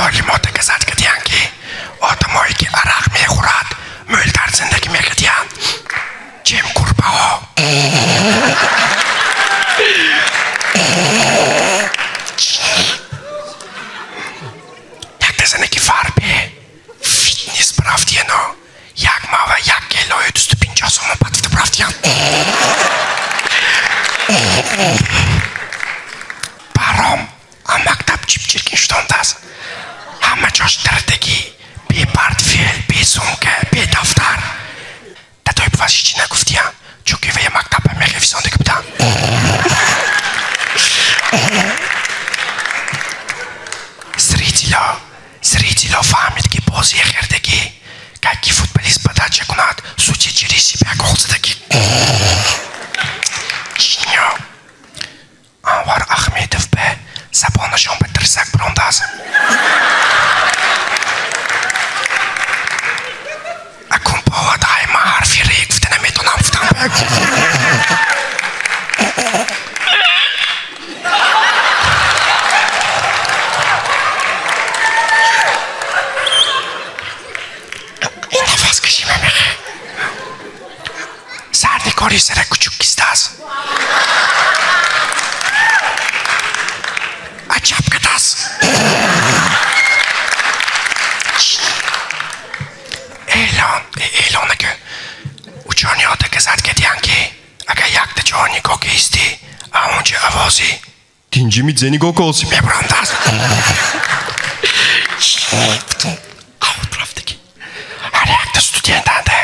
Олимо доказать кардиянд, ки одамое ки арақ мехӯрад, мӯлтар зиндагӣ мекардиянд, чем гурбаҳо. Якта зане ки фарбе фитнес барафтияно, як мава як килою 250 сомон патфта барафтиянд. Баҳром аз мактаб чипчиркин шудондааст. Ҳама ҷош дардагӣ, бе портфел, бе сумка, бе дафтар. Дадои буваш ҳеҷ нагуфтиянд, чунки вая мактаб мехефисондагӣ буданд. Зритело фаҳмид, ки бозии хирдагӣ, как ки футболист подача кунад, судья через себя гол задагӣ. Чинё. Анвар Ахмедов ба забонашон ба тирсак бирондааст. Акун бояд ман ҳарфи ре гуфта наметонам гуфтам. Ин нафас каши мемехе. Сардикори сара кучук кистааст. Аҷаб кардааст. Эълон ага учёниҳо доказать кардиянд, ки агар якта ҷо нигоҳ кистӣ, аонҷо овози тинҷими зе нигоҳ коси мебурандааст. Ҳар якта студентанда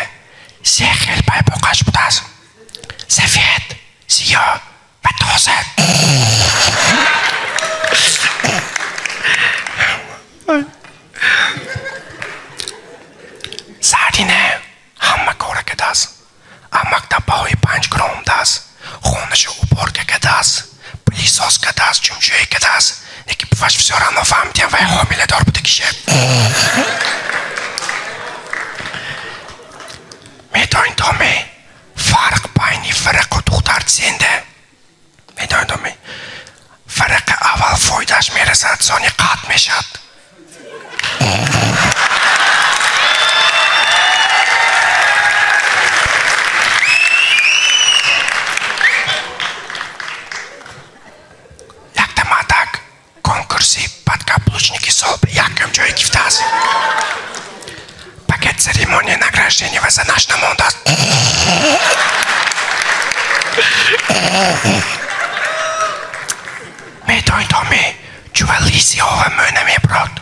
се хел байбоқаш будааст: сафед, сиёҳ ва тоза. Сардина ҳама кора кардааст. Аз мактаб баҳои 5 гиромдааст, хонаашо уборка кардааст, пылесос кардааст, ҷумҷӯӣ кардааст. Лекин буваш всё равно фаҳмидиям вай ҳомиладор будагише. Медонед томе фарқ байни фарақу духтар чизенда? Медонед томе фарақи аввал фоидааш мерасад, сони қатъ мешавад. Якта мардак конкурси подкаблучники сол ба якум ҷой гирифтааст. Медонидоми, чува лиси ова мӯ намебурод.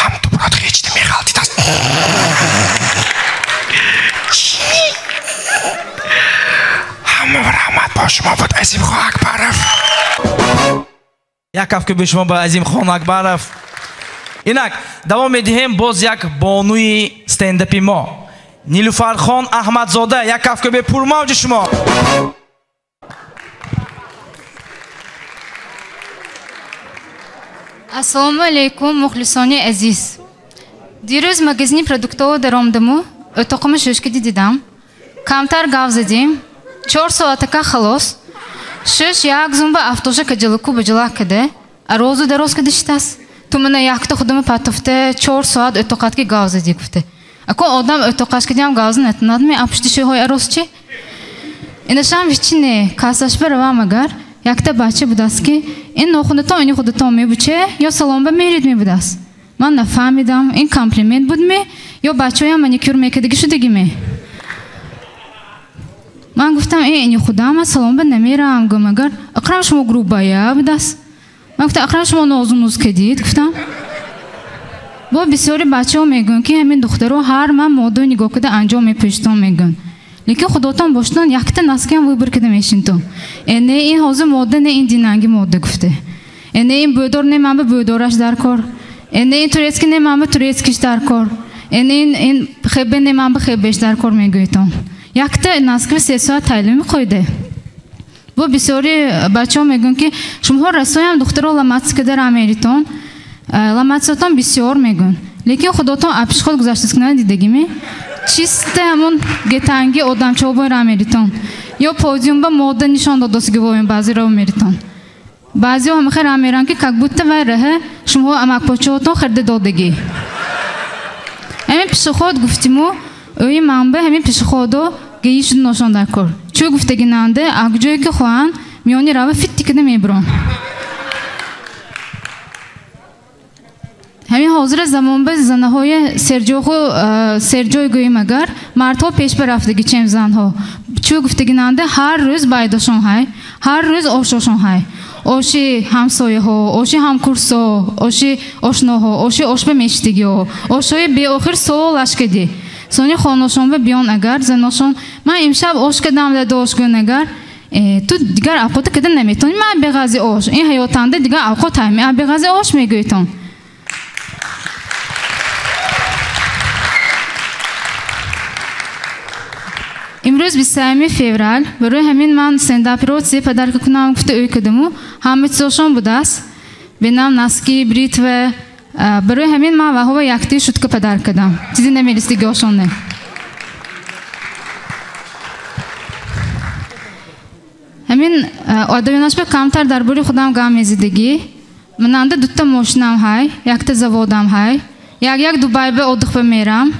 Ҳам ту бурод ҳеч намеғалтид аст. Чӣ? Ҳама раҳмат, бо шумо буд Азимхон Акбаров. Як кафкӯби шумо ба Азимхон Акбаров. Инак, давом медиҳем боз як бонуи стендапи мо. Нилуфархон Аҳмадзода, як кафкӯби пурмавҷи шумо. Ассалому алайкум, мухлисони азиз. Дирӯз магазини продуктово даромадаму, отоқуми шӯшкиди дидам. Камтар гав задим. 4 соатака халос. Шӯш як зумба автоша каҷалаку баҷалак каде, а розу дароз каде шитас. Ту мана якта худама патофте 4 соат отоқатки гав зади гуфте. Ако одам отоқашкидиам гавза натунад ме апшти шӯйҳои арозчи? Инашам вичине, кассаш баравам агар, якта бача будаст ки ин нохунатон ини худатон мебуче ё салонба мерид мебудаст. Ман нафаҳмидам, ин комплимент буд ме ё бачаҳоям маникюр мекардагӣ шудагӣ ме? Ман гуфтам, ини худам аз салонба намеравам, гум агар акрам шумо грубая будаст. Ман гуфтам, акрам шумо нозу нуз кардид, гуфтам. Бо бисёри бачаҳо мегӯянд ки ҳамин духтаро ҳар ман модаи нигоҳ карда анҷом мепӯшитон мегӯянд. Лекин худотон бошитон якта наскиам выбор карда мешинтон. Не ин ҳозир мода, не ин динанги мода гуфте. Не ин бӯдор, не ман ба бӯдораш дар кор. Не ин турецкий, не ман ба турецкиш дар кор. Не ин хебе, не ман ба хебеш дар кор мегӯитон. Якта наски 3 соат тайлим мехоҳиде. Бо бисёри бачаҳо мегӯянд ки шумоҳо расоям духтаро ламатс карда рамеритон. Ламатсотон бисёр мегӯянд. Лекин худотон апишход гузаштаст кунад дидагӣ ме? Чисто ҳамон гетанги одамчаҳо бо рамеритон. Ё подиумба мода нишон додосиги воем баъзеро меритон. Баъзеҳо ҳамаха рамеранд ки как будто вай раҳа шумоҳо амакпочаҳотон хирда додагӣ. Ҳамин пишоход гуфтиму, ӯи манба ҳамин пишоходо геи шуд ношон дар кор. Чӯ гуфтагӣ нанде, ак ҷое ки хоҳанд, миёни рава фитти кида мебурон. Ҳамин ҳозира замонба занаҳои серҷоғу серҷой гӯем агар, мардҳо пеш барафтагӣ чем занҳо. Чӯ гуфтагӣ нанде, ҳар рӯз байдошон ҳай, ҳар рӯз ошошон ҳай. Оши ҳамсояҳо, оши ҳамкурсо, оши ошноҳо, оши ошба мешитагиҳо, ошои беохир суолаш кадӣ. Сони хоношонба биён агар, заношон, ман имшаб ош кадам дадош гӯн агар, ту дигар авқота када наметонӣ, ман беғази ош. Ин ҳаётанда дигар авқот ҳай, ман беғази ош мегӯйтон. Имрӯз 23 феврал, барои ҳамин ман стендапро чизе падарка кунам гуфта ӯй кардаму, ҳама чизошон будааст. Бенам наски, бритва, барои ҳамин ман ваҳова яктии шутка падар кардам. Чизе намерисдигиошон не. Ҳамин одамёнашба камтар дар бори худам гам мезидагӣ. Мананда дута мошинам ҳай, якта заводам ҳай, як-як Дубайба отдихба мерам,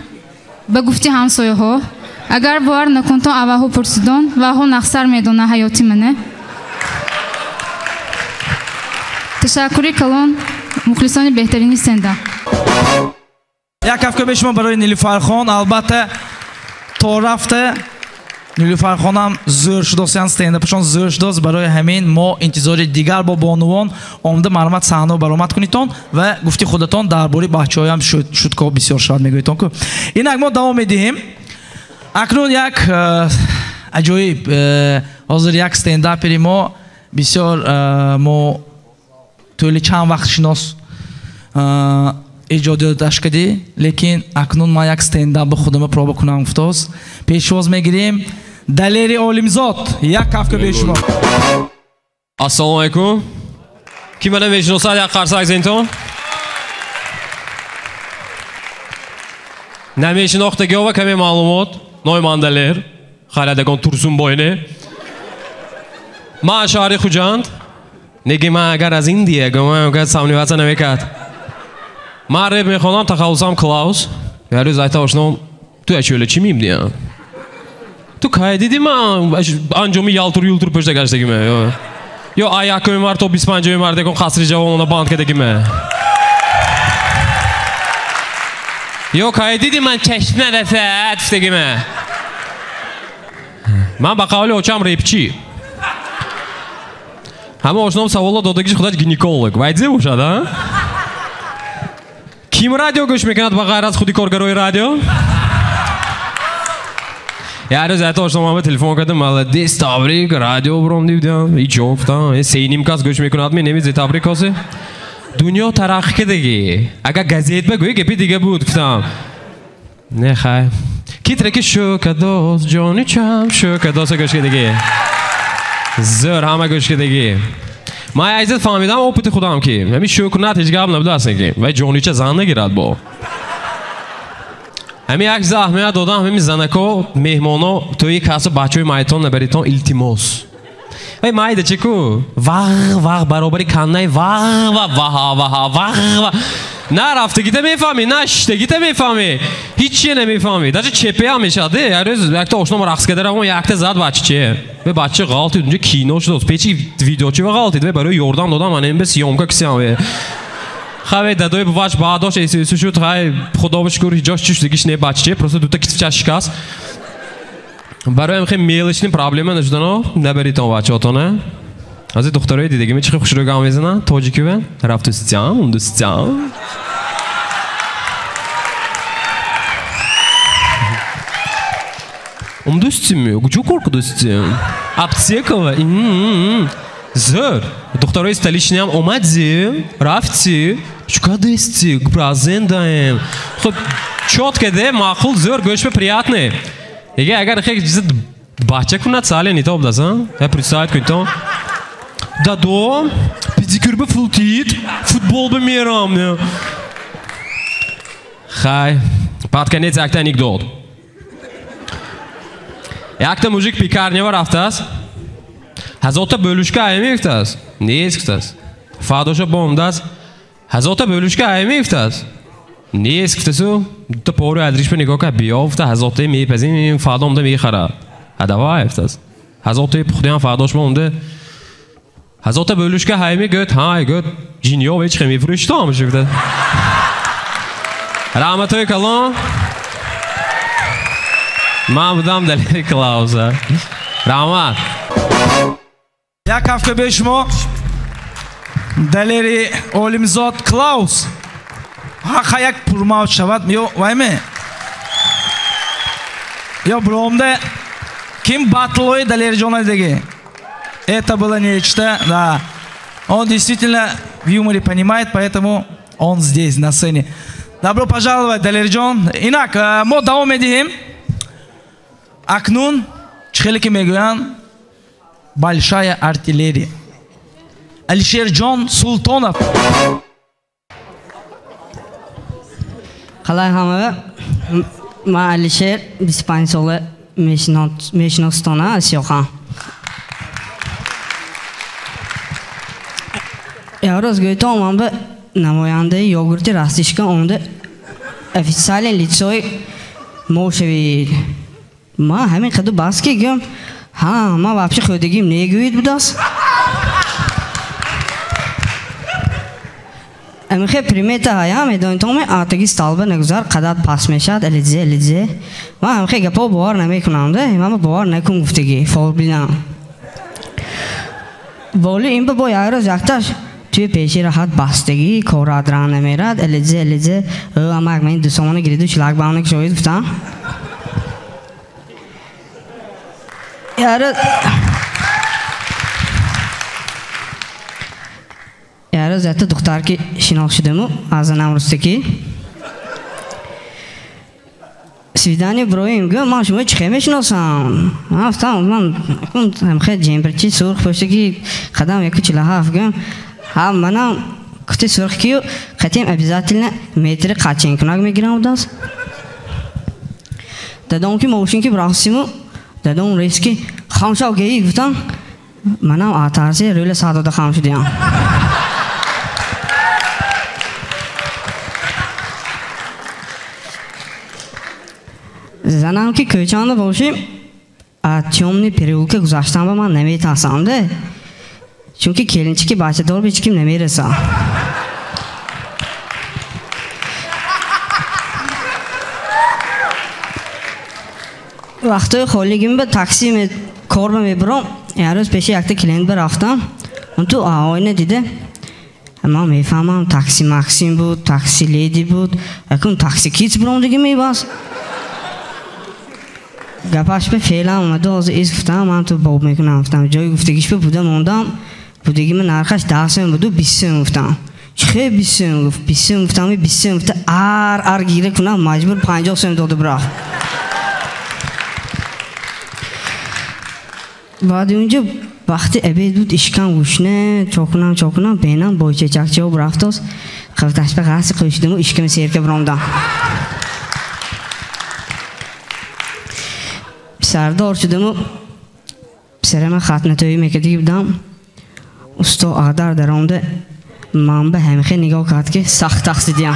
ба гуфти ҳамсояҳо. Агар бовар накунтон аваҳо пурсидон, ваҳо нақсар медона ҳаёти мане. Ташаккури калон, мухлисони беҳтарини стендап. Як кафкӯби шумо барои Нилуфархон. Албатта, то рафта Нилуфархонам зӯр шудост, яъне стендапашон зӯр шудост. Барои ҳамин мо интизори дигар бо бонувон омада марҳамат саҳна баромад кунитон ва гуфти худатон дар бораи бачаҳоям шуткаҳо бисёр шавад мегӯитон ку. Инак мо давом медиҳем. Акнун як аҷоиб, ҳозир як стендапери мо бисёр мо тӯли чанд вақт шинос эҷодиёташ кардӣ, лекин акнун ман як стендап ба худама проба кунам гуфтоз. Пешвоз мегирем Далери Олимзод. Як кафка шумо. Ассалому алайкум. Ки мана мешиносад, як қарсак зентон? Намешинохтагиҳо каме маълумот. Ной ман Далер, хайрадагон Турсунбойне. Ман шаҳри Хуҷанд. Неги ман агар аз Индия гумон агар сомневаться намекард. Ман реп мехонам, тахаллусам Клаус. Як рӯз айта ошном, ту ячӯле чӣ мебинӣ? Ту кай дидӣ ман анҷоми ялтур юлтур пӯшта гаштагиме? Ё ай якуми март то 25 март ягон қасри ҷавонона банд кардагиме? Ё кай дидӣ ман чашм нарасад гуфтагиме? Ман ба қавли очам репчӣ. Ҳама ошном саволо додагиш худаш гинеколог. Вайдзе бошад, а? Ким радио гӯш мекунад ба ғайр аз худи коргарои радио? Як рӯз ята ошном ҳама телефон кардам, молодец, табрик, радио буром дидам. Ҳеҷ гуфтам, се ним кас гӯш мекунад, ме немизе табрик осе. Дунё тараққӣ кардагӣ. Агар газет бигӯӣ, гапи дига буд, гуфтам. Не хай. Ки треки шӯкадоз, ҷони чам, шӯкадоз гӯш кардагӣ. Зӯр, ҳама гӯш кардагӣ. Ман айзат фаҳмидам опыти худам ки ҳамин шӯкунат ҳеҷ гап набудааст ки вай ҷонича зан нагирад бо. Ҳамин як чиза аҳамият додам, ҳамин занако, меҳмоно, тӯи касу бачаҳои майтон набаритон илтимос. Вай майда чӣ ку? Вағ вағ баробари каннай вағ ва ваҳа ваҳа вағ ва. На рафтагита мефаҳмӣ, на шиштагита мефаҳмӣ. Ҳеҷ чие намефаҳмӣ. Даже чепеам мешавад. Як рӯз якта ошном рақс карда равон, якта зад бачаче. Вай бача ғалтид, унҷа кино шудааст. Печи видеочи ва ғалтид. Вай барои ёрдам додам, ман ин бе съёмка кисиам вай. Хай вай дадои буваш баъдош эсэсу шуд, хай худо ба шукр ҳеҷ ҷош чӣ шудагиш не бачаче, просто дута китфча шикаст. Барои ҳам хеле мелочный проблема нашудано, набаритон бачаотона. Аз ин духтарои дидагиме чӣ хел хушрӯ гам мезананд, тоҷикиве. Рафту ситям, унду ситям. Умдустими, куҷо кор кудустим? Аптекава? Зӯр. Духтарои столичныям омадем, рафти, чукадести, бразен даем. Хуб, чётко де, маъқул, зӯр, гӯшба приятный. Дига агар хел чиза бача кунад, сале не то будааст, а? Я представить кунед то. Дадо, педикюр ба фултит, футбол ба мерам. Хай, под конец якта анекдот. Якта мужик пекарнява рафтааст. Ҳазорта бөлушка ай мегуфтааст. Нест гуфтааст. Фардоша бомдааст. Ҳазорта бөлушка ай мегуфтааст. Нест гуфтасу. Дута пори адришба нигоҳ кард, биё гуфта ҳазортаи мепазим, фардо омда мехарад. Ҳа давай гуфтааст. Ҳазортаи пухтиам фардош бомда. Ҳазорта бөлушка ҳай мегӯяд, ҳай гӯяд, ҷинё ҳеҷ хел мефурӯши то ҳамаша гуфтааст. Раҳматҳои калон. Ман будам Далери Клауза. Раҳмат. Як ҳафта бе шумо Далери Олимзод Клаус. Ҳа як пурмавҷ шавад. Ё вайме? Ё бромда ким батлои Далерҷона диги? Это было нечто, да. Он действительно в юморе понимает, поэтому он здесь, на сцене. Добро пожаловать, Далерҷон. Инак, мо давом медиҳем. Акнун, чӣ хеле ки мегӯянд, большая артиллерия. Алишерҷон Султонов. Қалай ҳама, ман Алишер, 25 сола мешиностона аз Сиёхан. Як рӯз гӯйтон ман ба намояндаи йогурти растишка омада официальный лицои мо шавид. Ман ҳамин қаду бас ки гӯям, ҳа, ман вообще хӯдагим негӯед будааст. Амихе примета ҳая медонитон ме атаги столба нагузар қадат пас мешавад элидзе элидзе. Ман ҳамихе гапо бовар намекунам да, ман бовар накун гуфтагӣ, фолбинам. Боли ин ба бо як рӯз якташ туи пеши раҳат бастагӣ, корат ра намерад, элидзе элидзе, амак ман ду сомона гириду шлак баона кушоид гуфтам. Як рӯз якта духтар ки шинох шудаму аз занам рустакӣ. Свидание броим, гӯям ман шумо чӣ хел мешиносам? Ман гуфтам, ман ҳамхел ҷемберчи сурх пӯштагӣ қадам 1,47 гӯям. Ҳа, манам кути сурх кию қатиам обязательно метри қаченкунак мегирам будааст. Дадом ки мошин ки бирақсиму, дадом рес ки хамшав геи гуфтам, манам атарси рӯла садода хам шудиям. Занам ки кӯчанда бошем, аз тёмный переулка гузаштан ба ман наметарсам да. Чунки келинчики бачадор ба ҳеҷ ким намерасад. Вақтҳои холигим ба такси корба мебурам, як рӯз пеши якта клиент ба рафтам. Он ту оина дида ман мефаҳмам, такси Максим буд, такси Леди буд, акун такси киц биромдиги мебас. Гапаш ба феълан омада, ҳозир из гуфтам, ман ту боб мекунам, гуфтам, ҷои гуфтагиш ба буда мондам, будагима нархаш 10 сом буду, 20 сом гуфтам. Чӣ 20 сом гуфт, 20 сом гуфтам, 20 сом гуфта, ар гира кунам, маҷбур 50 сом доду бирафт. Баъди унҷо вақти обед буд, ишкам гӯшна, чокунам, бенам бойчачакчао бирафтоз, қавташба ғаси қӯшидаму ишками серка биромдам. Писардор шудаму писарама хатнатоӣ мекардиги будам. Усто адар даромда ман ба ҳамихе нигоҳ кард, ки сахт тақсидиям.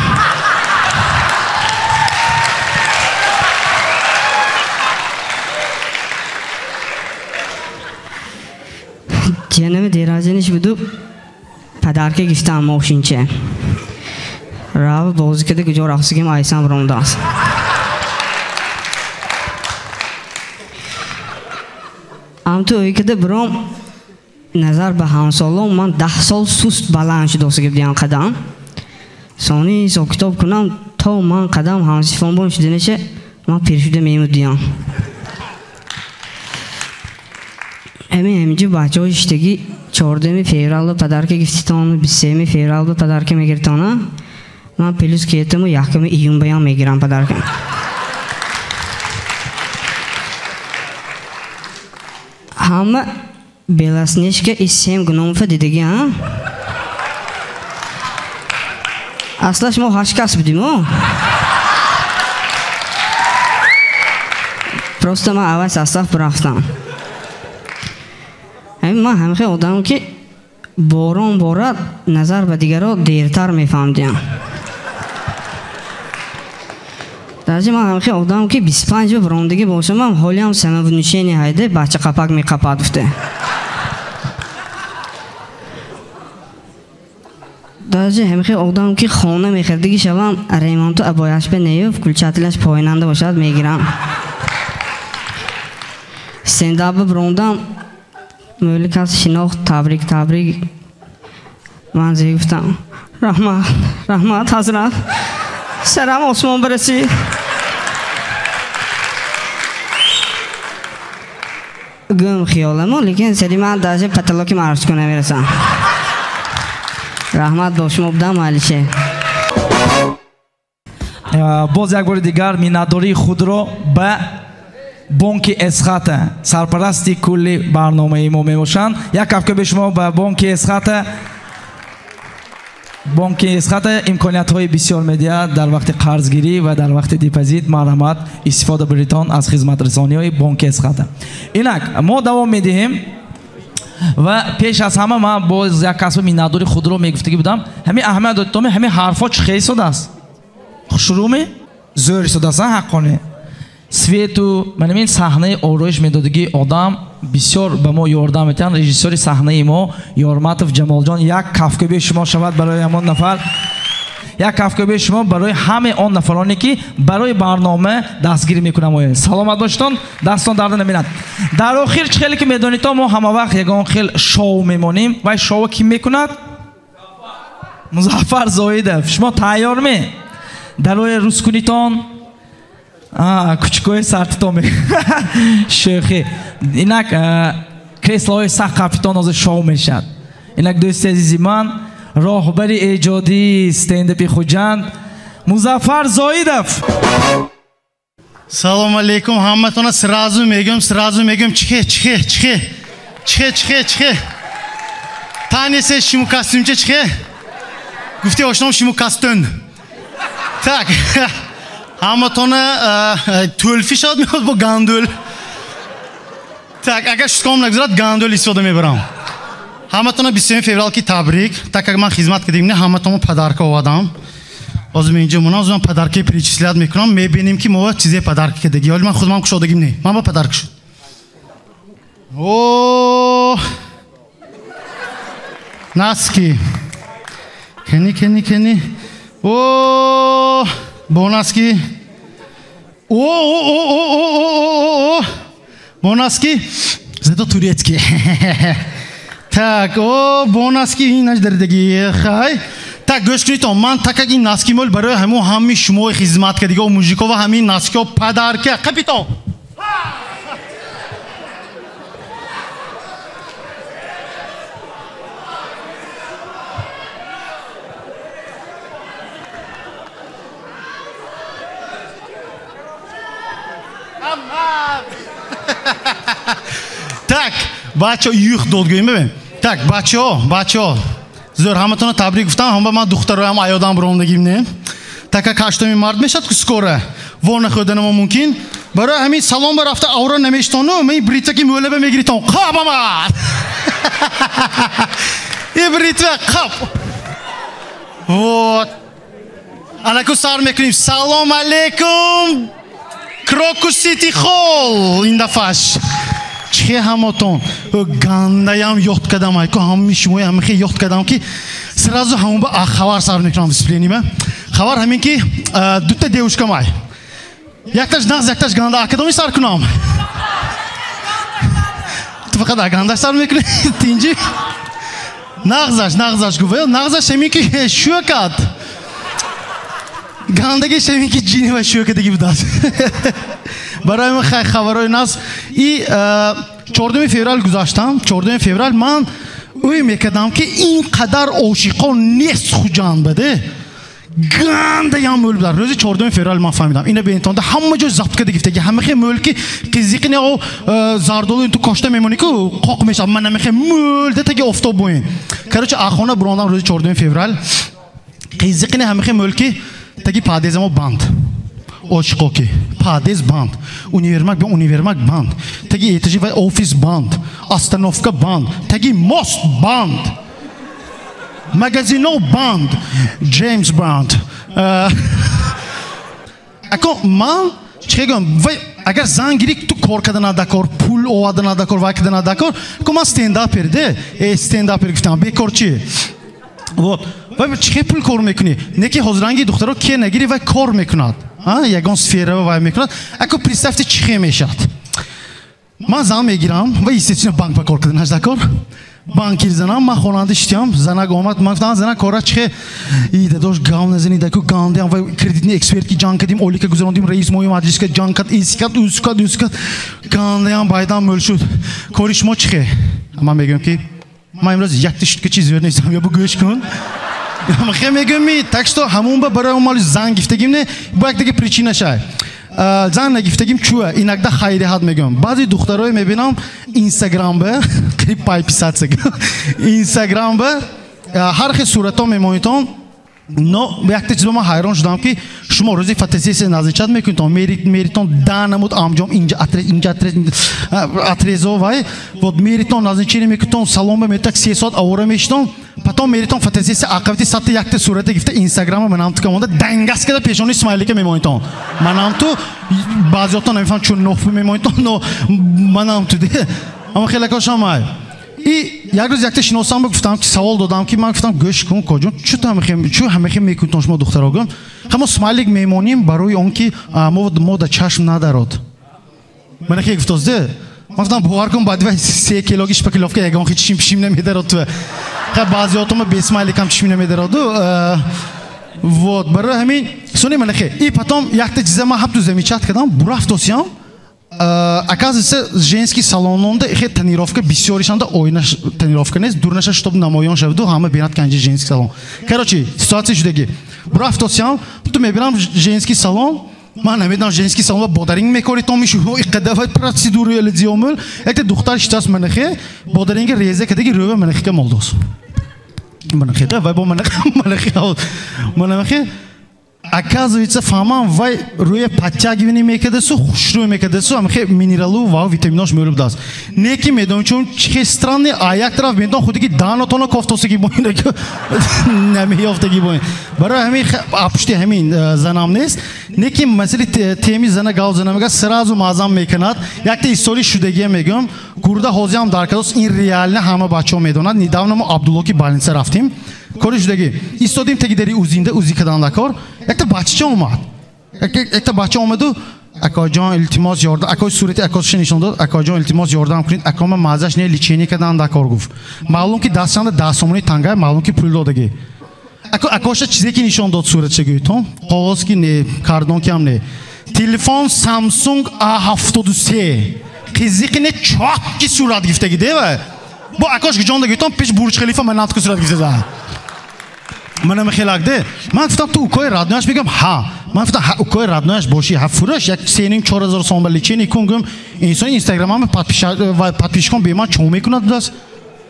Ҷанами деразиниш буду падарка гирифтам мошинча. Рав бозӣ карда куҷо рафтагим айсам биромдааст. Амту ӯй карда биром назар ба ҳамсолон ман 10 сол суст баланд шудосиги будиам қадам. Сони ҳисоб китоб кунам то ман қадам ҳамсифон бон шуданаша ман пир шуда мемудиям. Ҳамин ҳаминҷо бачаҳои шиштагӣ 14 февралба падарка гирифтитон, 23 февралба падарка мегиритона. Ман плюс кетаму 1 июнбаям мегирам падарка. Ҳама Белоснежка и 7 гномов дидаги, а? Аслаш мо 8 кас будим, о? Просто ман аввал состав бирафтам. Ҳамин ман ҳамихе одам ки борон борад назар ба дигаро дертар мефаҳмдиям. Дарҷа ман ҳамихе одам ки 25 ба биромдагӣ бошамам, ҳолиам самовнушение ҳайда бача қапак меқапад гуфта. Дарҷа ҳамихе одам ки хона мехӯрдагӣ шавам, ремонту абояшба нею, включателяш поинанда бошад мегирам. Стендапба биромдам, мӯли кас шинохт, табрик, табрик. Ман зе гуфтам, раҳмат, раҳмат, ҳазрат, сарам осмон барасид. Гум хиёламу, лекин сари ман даже потолоки маршрутка намерасам. Раҳмат, бо шумо будам, Алишер. Боз як бори дигар миннатдории худро ба бонки Эсхата, сарпарасти кулли барномаи мо мебошанд. Як кафкӯби шумо ба бонки Эсхата. Бонки Эсхата имкониятҳои бисёр медиҳад дар вақти қарзгирӣ ва дар вақти депозит. Марҳамат, истифода баритон аз хизматрасониҳои бонки Эсхата. Инак мо давом медиҳем ва пеш аз ҳама ман боз як касби миннатдори худро мегуфтагӣ будам. Ҳамин Аҳмад Оттоми ҳамин ҳарфҳо чӣ хел истодааст? Хушрӯми? Зӯр истодааст, ҳаққонӣ. Свету, ман ҳамин саҳнаи ороиш медодагии одам бисёр ба мо ёрдам метиҳанд. Режиссёри саҳнаи мо Ёрматов Ҷамолҷон, як кафкӯбии шумо шавад барои ҳамон нафар. Як кафкӯбии шумо барои ҳамаи он нафароне ки барои барнома дастгирӣ мекунанд. Саломат бошедон, дастон дарда намерад. Дар охир чӣ хеле ки медонед, мо ҳама вақт ягон хел шоу мемонем. Вай шоу кӣ мекунад? Музаффар Зоидов. Шумо тайёрме? Дарои рӯзкунитон кучукои сартитон шӯхӣ. Инак креслоҳои сахт қафитон ҳозир шоу мешавад. Инак дӯсти азизи ман, роҳбари эҷодии стендапи Хуҷанд Музаффар Зоидов. Салом алейкум ҳаматона. Сразу мегӯям, чихе чихе чихе чихе чихе чихе танисе шиму костюмча чихе гуфти ошном шиму костюм. Так, ҳаматона тӯлфи шавад мехоҳад бо гандул. Так, агар шутком нагузарад, гандул истифода мебарам. Ҳаматона 27 феврал ки табрик. Так как ман хизмат кардем, не ҳаматоно подарка овардам. Ҳозир мен инҷо монам, ҳозир ман подаркаи перечислят мекунам, мебинем ки мо чизе подарка кардагӣ. Ҳоли ман худам кушодагим не. Ман ба подарка шуд. О! Носки. Кени, кени, кени. О! Бо носки. О, о, о, о, о, о, о, о. Бо носки. Зато турецкий. Так, о, бо носки ин наш дардаги. Хай. Так, гӯш кунед, ман так как ин носки мол барои ҳамон ҳами шумои хизмат кардига мужикова ҳамин носкиҳо подарка. Капитан. Так, бачаҳо юх дод гӯем бибин. Так, бачаҳо, бачаҳо. Зӯр ҳаматонро табрик гуфтам, ҳама ман духтароям аёдам биромдагим не. Так как 8 март мешад ку скоро. Во нахӯрданамо мумкин. Барои ҳамин салон ба рафта авро намештону, ман бритваки мӯлаба мегиритон. Қап омад. И бритва қап. Вот. Анаку сар мекунем. Салом алейкум. Крокус Сити Холл ин дафаш. Чӣ ҳамотон? Гандаям ёд кардам, айко ҳамаи шумои ҳамахе ёд кардам ки сразу ҳамон ба хабар сар мекунам выступлениема. Хабар ҳамин ки дута девушка май. Якташ нағз, якташ ганда. Акадоми сар кунам. Ту фақат ганда сар мекунӣ, тинҷи? Нағзаш, нағзаш гуфт. Нағзаш ҳамин ки шӯкат. Гандаги ҳамин ки ҷини ва шӯкадаги будааст. Барои ман хай хабарҳои нағз. И 4 феврал гузаштам. 4 феврал ман ӯй мекардам ки ин қадар ошиқон нест Хуҷанд баде. Гандаям мӯл будар. Рӯзи 4 феврал ман фаҳмидам. Ина беинтонда ҳама ҷой забт карда гифтаги. Ҳамахе мӯл ки қизиқи не о зардолу ин ту кошта мемонӣ ку қоқ мешавад. Ман намехе мӯл да таги офтоб боин. Короче, ахона бурондам рӯзи 4 феврал. Қизиқи не ҳамахе мӯл ки таги падезамо банд. Ошиқо ки падез банд, универмаг ба универмаг банд, таги этажи ва офис банд, остановка банд, таги мост банд, магазино банд, Джеймс банд. Ако ман чӣ гӯям, вай агар зан гирӣ ту кор карда надакор, пул оварда надакор, вай карда надакор, ко ман стендапер де, стендапер гуфтам, бекор чӣ? Вот, вай чӣ пул кор мекунӣ? Не ки ҳозиранги духтаро ке нагирӣ, вай кор мекунад. Ягон сфера вай мекунад. Ако представьте чӣ мешавад. Ман зан мегирам ва естественно банк ба кор карда надакор. Банкир занам, ман хонанда шитям, занак омад, ман гуфтам занак кора чӣ? И дадош гав назани, даку гандиам вай кредитни экспертки ҷанг кардим, олика гузарондим, раис мои маҷлиска ҷанг кард, ис кард, ус кард, ус кард. Гандиам байдам мӯл шуд. Кори шумо чӣ? Ман мегӯям ки ман имрӯз якта шутка чиз зӯр нестам, ё бу гӯш кун. Хе мегӯям ми, так что ҳамон ба барои мали зан гифтагим не, бо як дига причина шай. Зан нагифтагим чуа, иногда хайриҳат мегӯям. Баъзе духтарое мебинам Инстаграм ба, клип пайписатса. Инстаграм ба ҳар хел суратҳо мемонитон, но якта чиз ба ман ҳайрон шудам ки шумо рӯзи фотосессия наздичат мекунитон, меритон да намуд амҷом инҷа отрез, инҷа отрез, отрезо вай, вот меритон наздичини мекунитон, салон ба метак 3 соат авора мешитон, потом меритон фотосессия ақабити сатта якта сурата гифта Инстаграма манам ту камонда дангас када пешони смайлика мемонитон. Манам ту баъзиётон намефаҳмам чун ноф мемонитон, но манам ту де. Ама хеле кошам ай. И як рӯз якта шиносам гуфтам ки савол додам ки ман гуфтам гӯш кун коҷон, чу чу ҳамахе мекунтон шумо духтаро гӯм? Ҳамо смайлик мемонем барои он ки мо да чашм надарод. Ман хе гуфтозде. Ман гуфтам бовар кун баъди вай 3 килоги шпаклёвка ягон хи чишм пишим намедарод ту. Ха баъзиётома бе смайликам чишм намедароду. Вот барои ҳамин сони ман хе. И потом якта чиза ман ҳабту замечать кардам, бурафтосиям. Оказывается, женский салононда ихе тонировка бисёришанда оина тонировка нест, дурнаша чтоб намоён шавду, ҳама бинад канҷи женский салон. Короче, ситуация шудаги. Бурафтосиям, ту мебинам женский салон, ман намедонам женский салон бодаринг мекори то мишу, иқадар процедуру эле зиёмул. Якта духтар шитас манахе, бодаринги реза кадаги рӯва манахика молдос. Манахе да, вай бо манахе, манахе. Оказывается, фаҳмам вай рӯя подтягивание мекардасу, хушрӯй мекардасу, ҳамахе минералу ва витаминош мӯл будааст. Не ки медонам, чун чихе странный, а як тараф медонам худи ки данотона кофтосаги боин, намеёфтаги боин. Барои ҳамин апушти ҳамин занам нест. Не ки масъали теми зана гав зана мега сразу маъзам мекунад. Якта история шудагия мегӯям. Гурда ҳозиам дар кадост, ин реально ҳама бачаҳо медонад. Недавно мо Абдуллоки больница рафтим. Кори шудагӣ. Истодим таги дари узинда, узи каданда кор. Якта бачача омад. Якта бача омаду, Акоҷон, илтимос ёрдам. Акои сурати акосша нишон дод. Акоҷон, илтимос ёрдам кунед. Акома маззаш не, лечение кардан дакор гуфт. Маълум ки дастшанда 10 сомони танга, маълум ки пул додагӣ. Ако акоша чизе ки нишон дод суратша гӯйтон. Қоғоз ки не, кардон ки ҳам не. Телефон Samsung A73. Қизиқи не, чотки сурат гирифтагӣ дева. Бо акош гиҷонда гӯйтон пеш Бурҷ Халифа манатку сурат гирифта. Мана мехелак де. Ман гуфтам ту укои роднояш мегам ҳа. Ман гуфтам ҳа укои роднояш боши, ҳа фурӯш як 3-4 ҳазор сом ба лечение кун гум. Инсон Инстаграмам подписчикон бе ман чо мекунад будааст.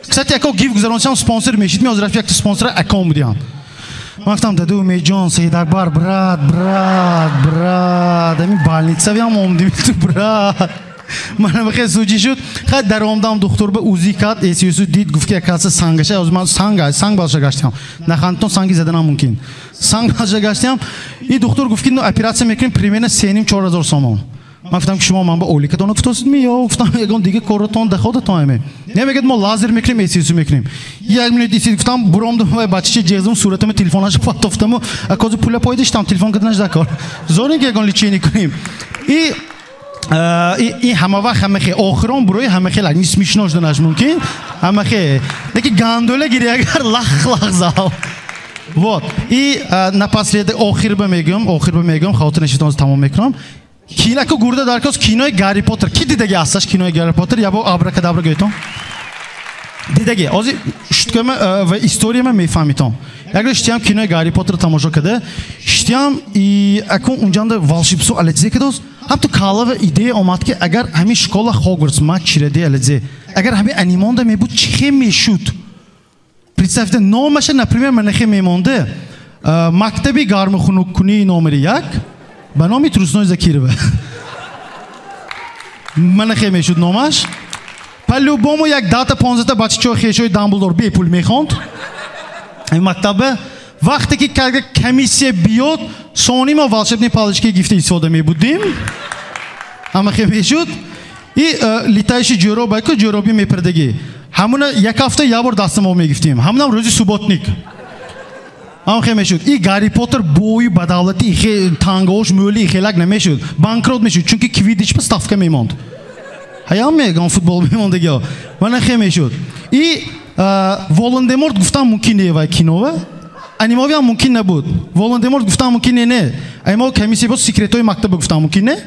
Кстати, ако гиф гузаронсиам спонсор мешид, ми ҳозир як спонсора аком будиам. Ман гуфтам даду Умедҷон, Саид Акбар, брат, брат, брат, ами больницавиам омдим ту брат. Мана бихел суҷӣ шуд. Хай даромдам духтур ба УЗИ кард, эсюсу дид, гуфт ки якаса сангаша, ҳозир ман санга, санг балша гаштиам. Нахандтон санги заданам мумкин. Санг балша гаштиам. И духтур гуфт ки ну оператсия мекунем примерно 3-4 ҳазор сомон. Ман гуфтам ки шумо ман ба оликатон гуфтосид ми ё гуфтам ягон дига коротон доходатон аме. Не мегӯяд мо лазер мекунем, эсюсу мекунем. Як минут исид гуфтам буромдум вай бачача ҷеғзум суратама телефонашо патофтаму аказу пула пойдаштам телефон каданаш дакор. Зорин ки ягон лечение кунем. И ин ҳама вақт ҳамахе охирон бурои ҳамахе лак смешно шуданаш мумкин ҳамахе леки гандола гири агар лах лах зал. Вот и напоследок охир ба мегӯям хотир нашитон тамом мекунам. Кинаку гурда даркос кинои Гарри Поттер ки дидаги асташ кинои Гарри Поттер ябо абракадабра гӯйтон дидаги ҳозир шуткама ва историяма мефаҳмитон. Як рӯз штиям кинои Гарри Поттер тамошо карда штиям и акун унҷанда волшебство алаҷзе кадост. Ҳам ту калава идея омад ки агар ҳамин школа Хогвартс ма чиради алаҷзе агар ҳамин анимонда мебуд чӣ хе мешуд? Представьте номаша например манахе мемонда мактаби гарму хунуккунии номери 1 ба номи Трусной Закирова. Манахе мешуд номаш. По-любому як дата 15 бачачаҳои хешои Дамблдор бепул мехонд. Ин мактаба вақте ки комиссия биёд, сони мо волшебные палочки гифта истифода мебудем. Ҳамахе мешуд. И летающий ҷӯроб айку ҷӯроби мепардагӣ. Ҳамуна як ҳафта як бор дастамо мо мегифтем. Ҳамунам рӯзи субботник. Ҳамахе мешуд. И Гарри Поттер бою ба давлати тангаош мӯли хелак намешуд. Банкрот мешуд, чунки квиддич ба ставка мемонд. Ҳаям мегам футбол мемондагио. Манахе мешуд. И Волан-де-Морт гуфтам мумкин не вай кинова. Анимовиам мумкин набуд. Волан-де-Морт гуфтам мумкин не не. Имо комиссия буд секретои мактаба гуфтам мумкин не.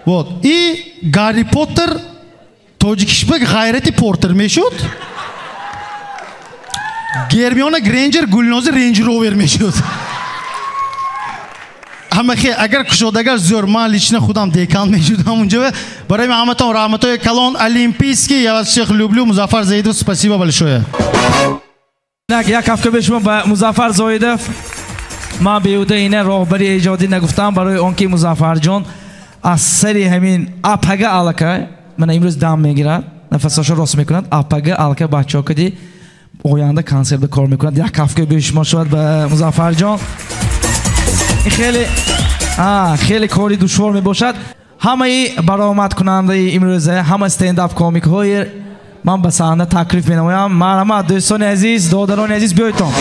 Вот. И Гарри Поттер тоҷикишба ғайрати Портер мешуд. Гермиона Грейнджер Гулнози Рейндж Ровер мешуд. Ҳамахе агар кушодагар зӯр ман лично худам декан мешудам унҷа. Барои ҳаматон раҳматои калон Олимпийский. Я вас всех люблю. Музаффар Заидов, спасибо большое. Як ҳафта бе шумо ба Музаффар Зоидов. Ман беҳуда ина роҳбари эҷодӣ нагуфтам барои он ки Музаффарҷон аз сари ҳамин апага алака мана имрӯз дам мегирад, нафасашо рост мекунад, апага алака бачаҳо кади оянда консерт кор мекунад. Як ҳафта бе шумо шуд ба Музаффарҷон. Хеле хеле кори душвор мебошад. Ҳамаи баромадкунандаи имрӯза, ҳама стендап комикҳои ман ба саҳна таклиф менамоям. Марҳамат дӯстони азиз, додарони азиз, биёйтон.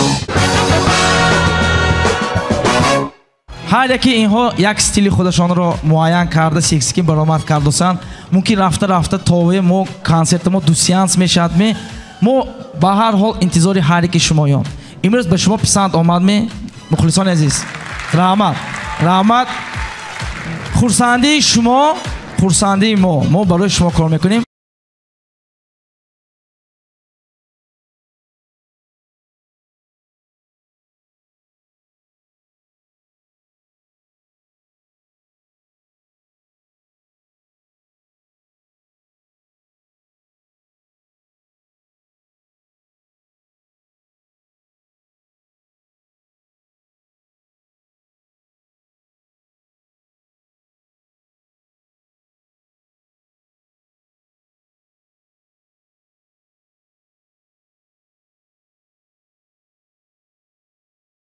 Ҳар яке инҳо як стили худашонро муайян карда, сексики баромад кардосанд. Мумкин рафта рафта тове мо консерти мо ду сеанс мешавад ме. Мо ба ҳар ҳол интизори ҳар яки шумоён. Имрӯз ба шумо писанд омад ме, мухлисони азиз? Раҳмат, раҳмат. Хурсандии шумо, хурсандии мо. Мо барои шумо кор мекунем.